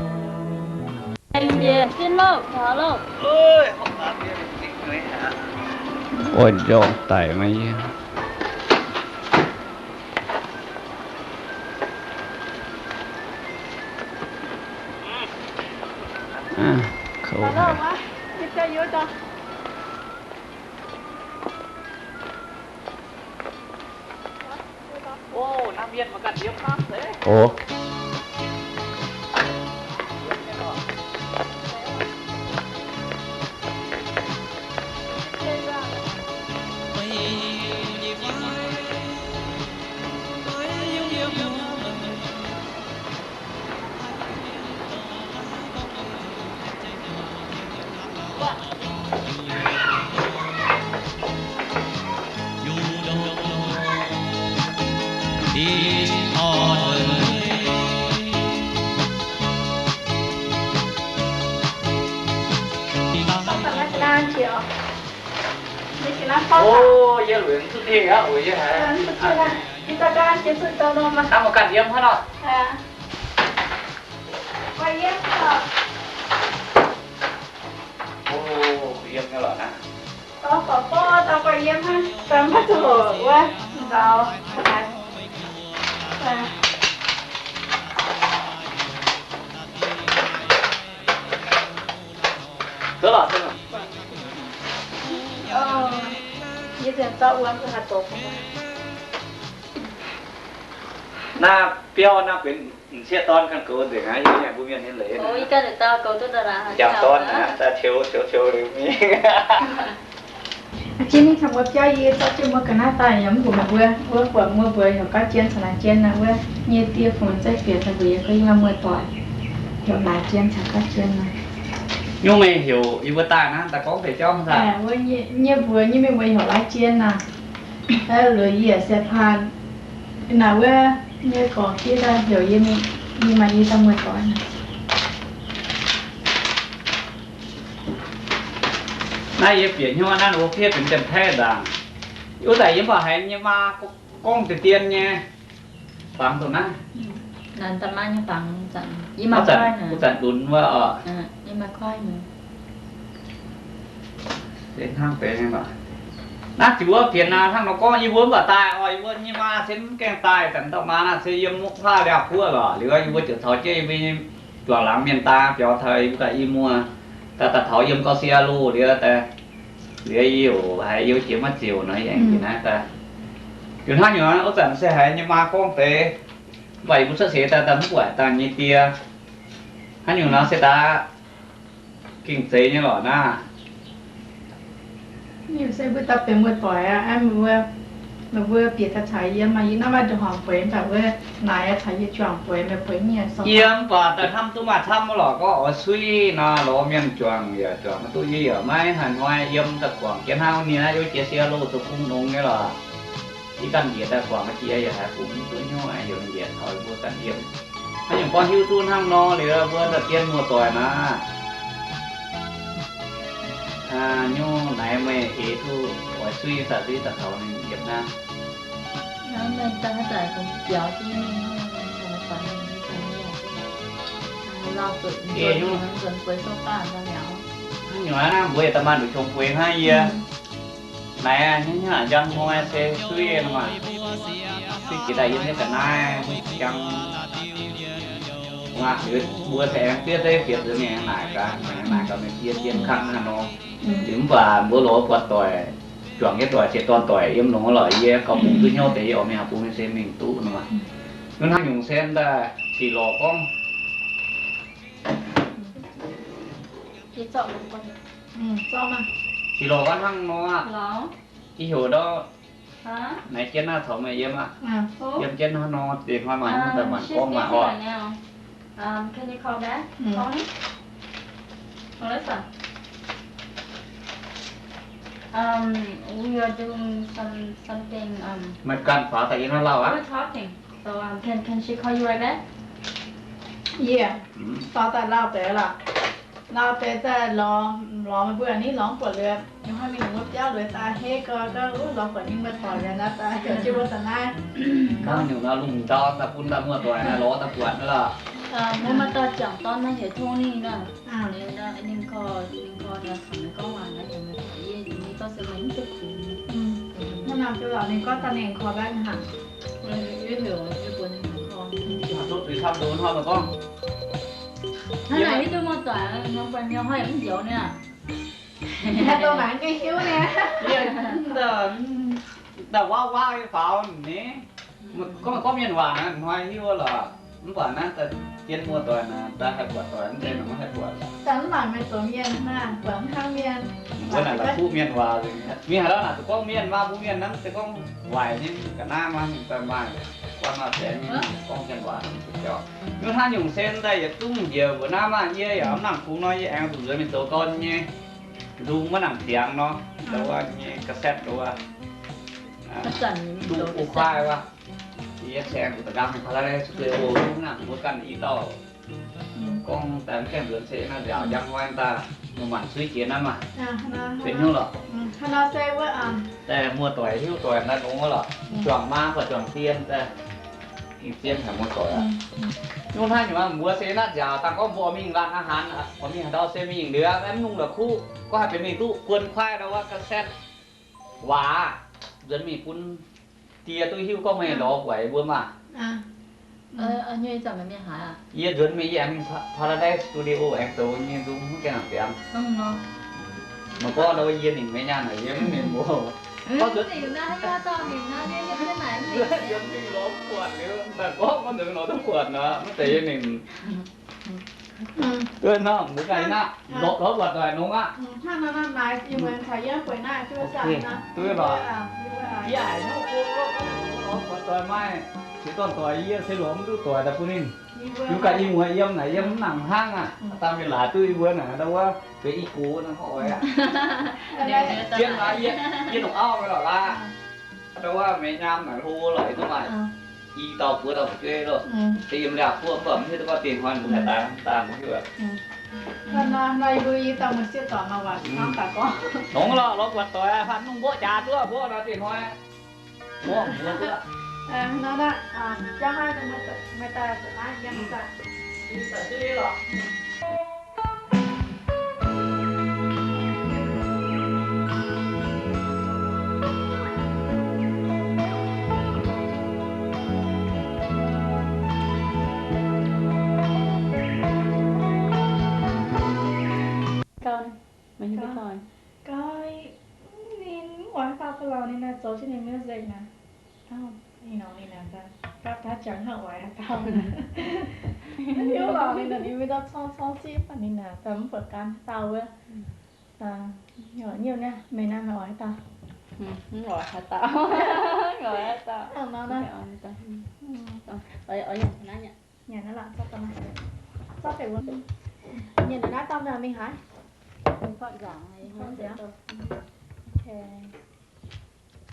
Oix njormh daic maiv yie. Kouv haic. O, yie lueic mv duqv dingh aqv, o, yie haiz. Hnangv mv ganh yiem hnangv nor. O, yiem nyei lorqc naaiv. Naaiv biauv naaiv benx m'sieqv dorn ganh goux nzengc aqv, yie mbuo mienh nyei leiz. Jangx dorn aqv, daaih ceux ceux ceux liuz mingh. Jien mingh caux mbuo biauv yie zorqv jienv mbuo ga'naaiv daaih yaac mv bun meih mbuo, wuov buatc mbuo mbuox heuc gauv jien caux naaic jien naaic wuov nyei die fungx zeiv bieqc daaih mbuox yie gorngv yie maaih muoz-doic heuc naaic jien caux gauv jien naaic. Nyungc meih heuc yie mbuo daaih naaiv daaih gorngv deix jauv daaih. Wuov nyei mbuox nyei mingh mbuo heuc laaix jien naaic. Loz yie se paan naaic wuov nyei gorx fiev daaih heuc yie mingh, yie maaih yie dauh muoz-doic naaic. Naaiv yie bieqc hnyouv naaiv wuov fiev benx Janx-Taiv nzaangc. Wuov daaih yie mv baac haiz yie maa gorngv deix dien nyei fangx dongh naaiv. Wuov zanc lunx wuov oc. Se hnangv deix nyei lorqc. Naaiv ziouc wuov bieqc naaic hnangv nor gorngv yie mbuo mv baac daaih oc, yie mbuo nyei maa se mv gaengh daaih, zanc dauh maa naaiv se yiem muqv kuaaiv liaauh guoqv lorqc. Liuz yie mbuo ziouc taux jienv yie mbuo juangc laangz mienh daaih biaux taux yie mbuo ganh i muoz, daaih daaih taux yiem gauh sie loh liuz, liuz yie oc haiz yie jiex maiv ziouc nor, yie aengx jiex naaiv daaih. Liuz hnangv nyungc wuov zanc se haiz nyei maa gorngv deix, mv baac yie mbuo cuotv seix daaih daaih mv buatc daaih nyei die. Hnangv nyungc nor se daaih gengh zeiz nyei lorqc naaiv. Yie se mbuo dauh benx muoz-doic aqv, meih mbuo, meih mbuo bieqc daaih caux yie maaih yie naaiv maaih ndongc horngc bueix, mv baac wuov naaic caux yie juangc bueix, meih bueix mienh sou. Yie mv baac daaih hnamv duqv maaih camv lorqc, gorngv oix suiv nor, lorz mienh juangc yaac juangc maiv duqv, yie yaac maiv haaix hnoi yiem daaih guangc jienv hnangv ninh naaiv, yie jiex sie loh zoux gong longx nyei lorqc. Yie ganh njiec daaih guangc jiex yaac haiz bungx mv duqv hnyouv, heuc ninh njiec taux mbuo ganh yiem. Haaix nyungc gorngv hiuv duqv hnangv nor liuz, mbuo daaih dien muoz-doic naaic. Nyungc naaiv meih eix duqv oix suiv daaih, suiv daaih taux ninh yiem naaiv. Hnangv nyungc naaiv mbuo yaac daaih maaih nduqc qongx bueix hnangv yie. Naaiv hnangv njang hnoi se suiv nor maah. Suiv jiex daaih yiem nyei ga'naaiv njang. Aa, mbuo se aengx diev zeiv fiev nzuonx mingh aengx naaic gaax, aengx naaic gaax meih diev dien kangv hnangv nor. Liuz mv baac mbuo loz buatc doic, juangc nyei doic, ziex dorn doic yiem longx lorqc, yie gauh bungx duqv hnyouv deix, yie oix mingh haaix bung se mingh duqv nor maah. Hnangv nyungc se daaih sic lorqc gorngv. Sic lorqc gorngv hnangv nor aqv. Ih heuc ndau naaiv jienv naaiv caux meih yiem aqv. Yiem jienv hnangv nor deix hnoi maaih mv daaih maanc gorngv maaih oc. Meih ganh faaux daaih yiem naaiv lauh aqv. Yie faaux daaih lauh deix lorqc. Lauh deix daaih lorz, lorz meih mbuo ni lorz mv buatc liuz. Hnangv mingh mbuo biauv lueiz daaih hei gau, gau lorz buatc ninh muoz-doic liuz naaiv daaih, jienv mbuo daaih naaiv. Hnangv nyungc nor lungh ndau daaih bun daaih muoz-doic naaiv lorz daaih buatc naaiv lorqc. Mbuo maaih dauh juangc dorn naaiv heuc Tony naaiv. Ninh korv, ninh korv naaiv caux meih gorngv waac naaiv heuc meih, yie, yie gorngv se meih mv duqv kungx. Hnangv naaic ziouc lorz ninh gorngv daaih ninh korv mbaeqv haic. Yie heuc, yie mbuox ninh korv. Zuqc camv nduqc hnoi meih gorngv. Hnangv naaic hiuv duqv muoz-doic, norm banh mienh hnoi yaac mv njoux niaa. Haaix dauh naaic mv gaengh hiuv niaa. Yie da'waav waav nyei faaux ni. Gorngv, gorngv mienh waac naaiv hnoi hiuv lorqc. Mv baac naaiv daaih jienv muoz-doic naaic, daaih haih buatc doic, mv zeiz maiv haih buatc lorqc. Daaih mv baac meih zoux mienh naaic, buatc mv kangv mienh. Mbuo naaic la'kuqv mienh waac nzengc. Mingh haaix dauh naaic zuqc gorngv mienh maah, mbuo mienh naaiv mv zeiz gorngv waaic nyei, ga'naaiv maah, mingh daaih maaih guanh maaih baengx nyei, gorngv mienh waac naaic mv zeiz jauv. Yiem hnangv nyungc se daaih yietc zungv njiec mbuo naaiv maah, yie yaac mv nangc kungx nor, yie aengx zuqc nzuonx mingh zoux gau nyei. Nzung maiv nangc ziangx nor, ndau wuov nyei cassette ndau wuov, duqv o kuaaiv wuov. Yie se aengx zuqc da'nqaang mingh Paradise Studio, mv nangc mbuo ganh i dauh gorngv daaih mv gaengh nzuonx se naaiv nziaauc njang hnoi daaih, maaih maanc suiv jiex naaiv maah. Benx hnyouv lorqc. Daaih muoz-doic hiuv doic naaiv longx wuov lorqc. Juangc maa fai juangc dien daaih, gengh zien haic muoz-doic aqv. Nyungc hnangv nyungc mbuo se naaiv nziaauc dangh gorngv mbuo mingh laanh aqv, haanx mingh haaix ndau se mingh liuz mv nungh la'kuqv, gorngv haih benx mingh duqv guon kuaaiv ndau wuov cassette waac, nzuonx mingh bun die duqv hiuv gorngv meih lorz guaix mbuo maah. Yie nzuonx mingh, yie aengx mingh Paradise Studio aengx zoux nyei nzung mv gaengh nangc ziangx. Maiv gorngv ndau yie ningc meih nyaanh naaic yie mv ningc mbuo. Nzuonx mingh lorz buatc liuz, daaih gorngv gorngv nzuonx mingh lorz duqv buatc nor, mv zeiz yie ningc. Duqv nor, mbuo ganh naaiv, lorz buatc doic nongx aqv. Duqv lorqc. Yie haiz hnyouv gong, lorz buatc doic maaih qiex dorn doic, yie se lorz mv duqv doic daaih bun ninh. Yie ganh i muoz yiem naaic, yiem mv nangc hnangv aqv. Dangh mingh laaix duqv yie mbuo naaic, ndau wuov benx i gox naaiv oix aqv. Zien naaiv yie, yie longc auv mingh lorqc laaix. Ndau wuov meih nyaam naaic hlo lorqc, yie duqv maaih i dauh buo dauh fu'jueiv loh. Se yiem liaauc buov buov mv hiuv duqv gorngv dingh hnoi mbuo haih daaih, daaih mbuo hiuv aqv. Longx lorqc, lorz buatc doic, faanh nungh mboqv jaax duqv, mboqv nor dingh hnoi. Mboqv mbuo duqv. Gauh, gauh ninh mv oix haaix dauh gauh lorqc, ninh naaic zoux jienv ninh music naaic. Ninh nor ninh naaic gapv daaih jangx hnangv oix haaix dauh. Mv hiuv lorqc, ninh naaic ninh mbuo daaih corng corng siqv baac ninh naaic daaih mv buatc gan haaix dauh wuov. Nyungc naaiv meih naaiv meih oix haaix dauh? Mv oix haaix dauh. Mv oix haaix dauh. Hnangv nor naaiv. Nyanc naaiv lorqc, zorqv daaih, zorqv deix wuov. Nyanc naaiv dauh mingh haaix?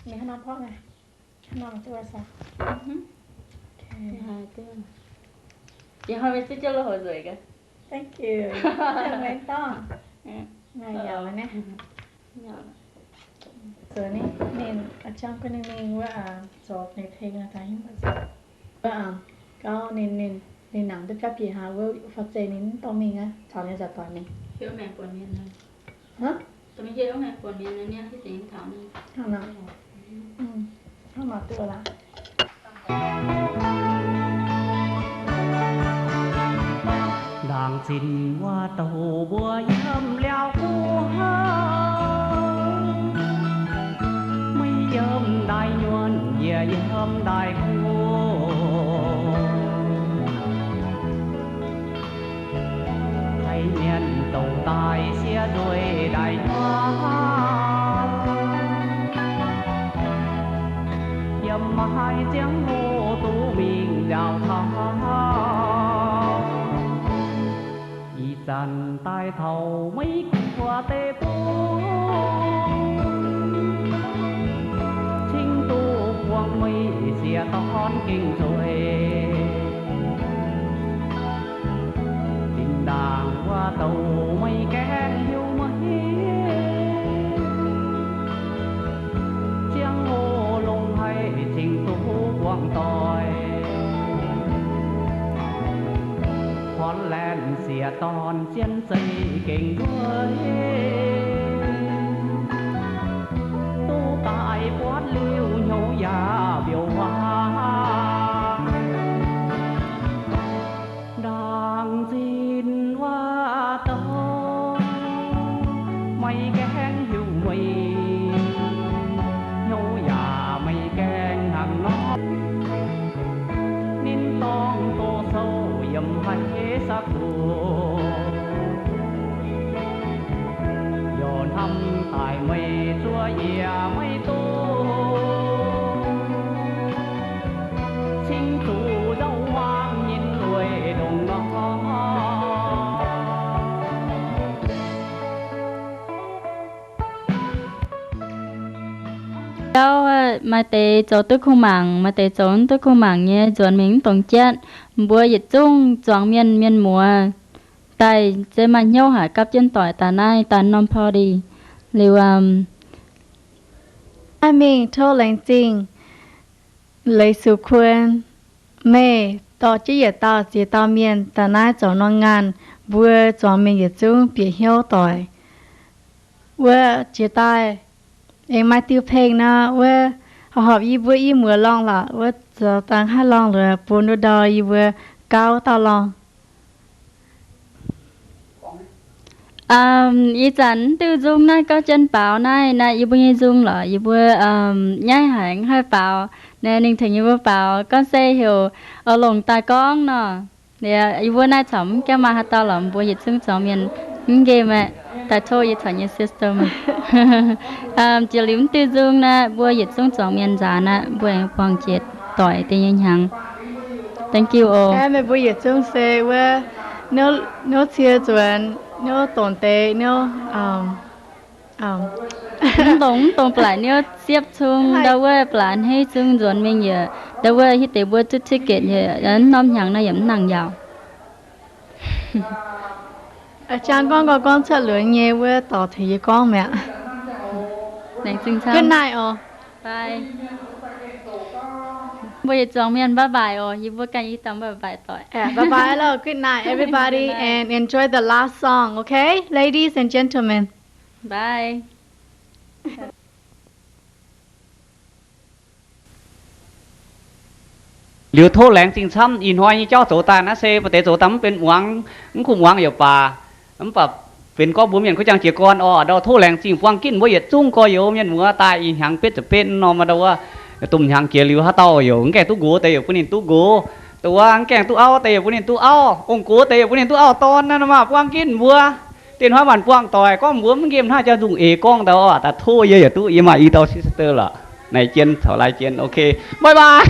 Mingh haaix norm porv naaic? Haaix norm duqv sai? Ih hnoi mbuo zipv jienv lui-houx nzueic gaax. Thank you. Maiv dorngx. Maaih yaac naaiv. Zoux ninh, ninh jangx bun ninh mingh wuov, zoux ninh tengx naaic daaih hingv wuov, gauh ninh, ninh, ninh nangc duqv biauv bieqc haaix wuov, fai zeiz ninh mv dorh mingh aqv, caux ninh nzac doic mingh. Hnangv nor. Hnangv nor duqv lorqc. Ndaangc zinh wuov douh mbuo yiem Laauv Guoqv, maiv yiem ndaaih nyuonh yaac yiem ndaaih guoqv. Haiz mienh dongh daaih siev nzueic ndaaih nyuonh, yiem haaix ziangh hoc duqv mingh nziaauc taux. Ih zanc daaih taux Meiv Guoqv deic-bung, cingv duqv buangh meih sieqv dorn gengh nzueic. Zinh ndaangc wuov douh meih gaengh hiuv meih. Yietc dorn zien zeiv gengh nduov, duqv daaih buatc liuz hnyouv yaac mbiouh waac. Ndaangc zinh waac douh, maiv gaengh hiuv mueiz, hnyouv yaac maiv gaengh hnangv nor. Ninh dorngc doz-sou yiem haiz saqv kuv, youc hnamv daaih meih zuov yie maiv duqv, cingx zuqc nzauh hmuangx nyei lueic ndongc nor. Jauv maaih deix zoux duqv kuh mangc, maaih deix zoux mv duqv kuh mangc nyei, nzuonx mingh mv dongz jatv. Mbuo yietc zungv zuangx mienh, mienh muoz daaih se maaih hnyouv haic gapv jienv doic daaih naaiv daaih norm party. Liuz, aa, mingh tov laengz zingh Leiz Sux Kuon, meih dorh jienv yietc dauh ziex dauh mienh daaih naaiv zoux norm ngaanh, mbuo zuangx mienh yietc zungv bieqc hnyouv doic. Wuov jiex daaih aengx maaih diuh peng nor, wuov horpc horpc yie mbuo i muoz lorngh lorqc, wuov zoux dangh haih lorngh luoqc bun wuov ndau yie mbuo gauv dauh lorngh. Ih zanc mv diuh nzung naaiv gorngv jienv baaux naaiv, naaiv yie mbuo nyei nzung lorqc, yie mbuo nyaiv haic mv haih baaux. Naaiv ninh tengx yie mbuo baaux gorngv se heuc oix longc daaih gorngv nor. Yie mbuo naaiv corc mv gaengh maaih haaix dauh lorqc, mbuo yietc zungv zuangx mienh mv nqemh aqv. Daaih tov yie corc nyei sister mingh. Jiex liuz mv diuh nzung naaiv mbuo yietc zungv zuangx mienh nzaanx aqv, mbuo aengx buangh jiex doic deix nyei hnyangx. Thank you oc. Meih mbuo yietc zungv se wuov, niouv cie nzuonx, niouv dongc deix, niouv mv dongc, mv dongc ba'laqc niouv siepv cung ndau wuov ba'laqc a'hneiv zungv nzuonx mingh yaac ndau wuov hiuv deix mbuo duqv ticket yaac norm hnyangx naaiv yaac mv nangc yaauc. Jang gorngv gorngv cuotv lunx nyei wuov dorh tengx yie gorngv mi'aqv. Good night oc. Bye. Mbuo yietc zuangx mienh bye bye oc. Yie mbuo ganh i dauh bye bye doic. Bye bye lo. Good night everybody and enjoy the last song, okay, ladies and gentlemen. Bye. Liuz tov laengz zingh camv. Ih hnoi nyei jauv zoux daaih naaiv se mbuo deix zoux daaih mv benx muangx, mv kuh muangx yaac baac, mv baac benx gorngv mbuo mienh kuv jangx jiez gorn oc. Ndau tov laengz zingh buangh ginv mbuo yietc zungv gorx-youz mienh muoz daaih ih hnyangx betv ziepc betv norm ndau wuov, domh hnyangx jiex liuz haaix dauh yaac mv gaengh duqv nqox deix yaac bun ninh duqv nqox, dongh wuov mv gaengh duqv auv deix yaac bun ninh duqv auv, ong-gox deix yaac bun ninh duqv auv-dorn naaiv nor maah. Buangh ginv mbuo, diex hnoi maanc buangh doic gorngv mbuo mv nqemh hnangv jauv nzung eix gorngv ndau oc. Daaih tov yie yaac duqv, yie maaih i dauh sister lorqc. Naaic jien caux lai jien, okay, bye bye.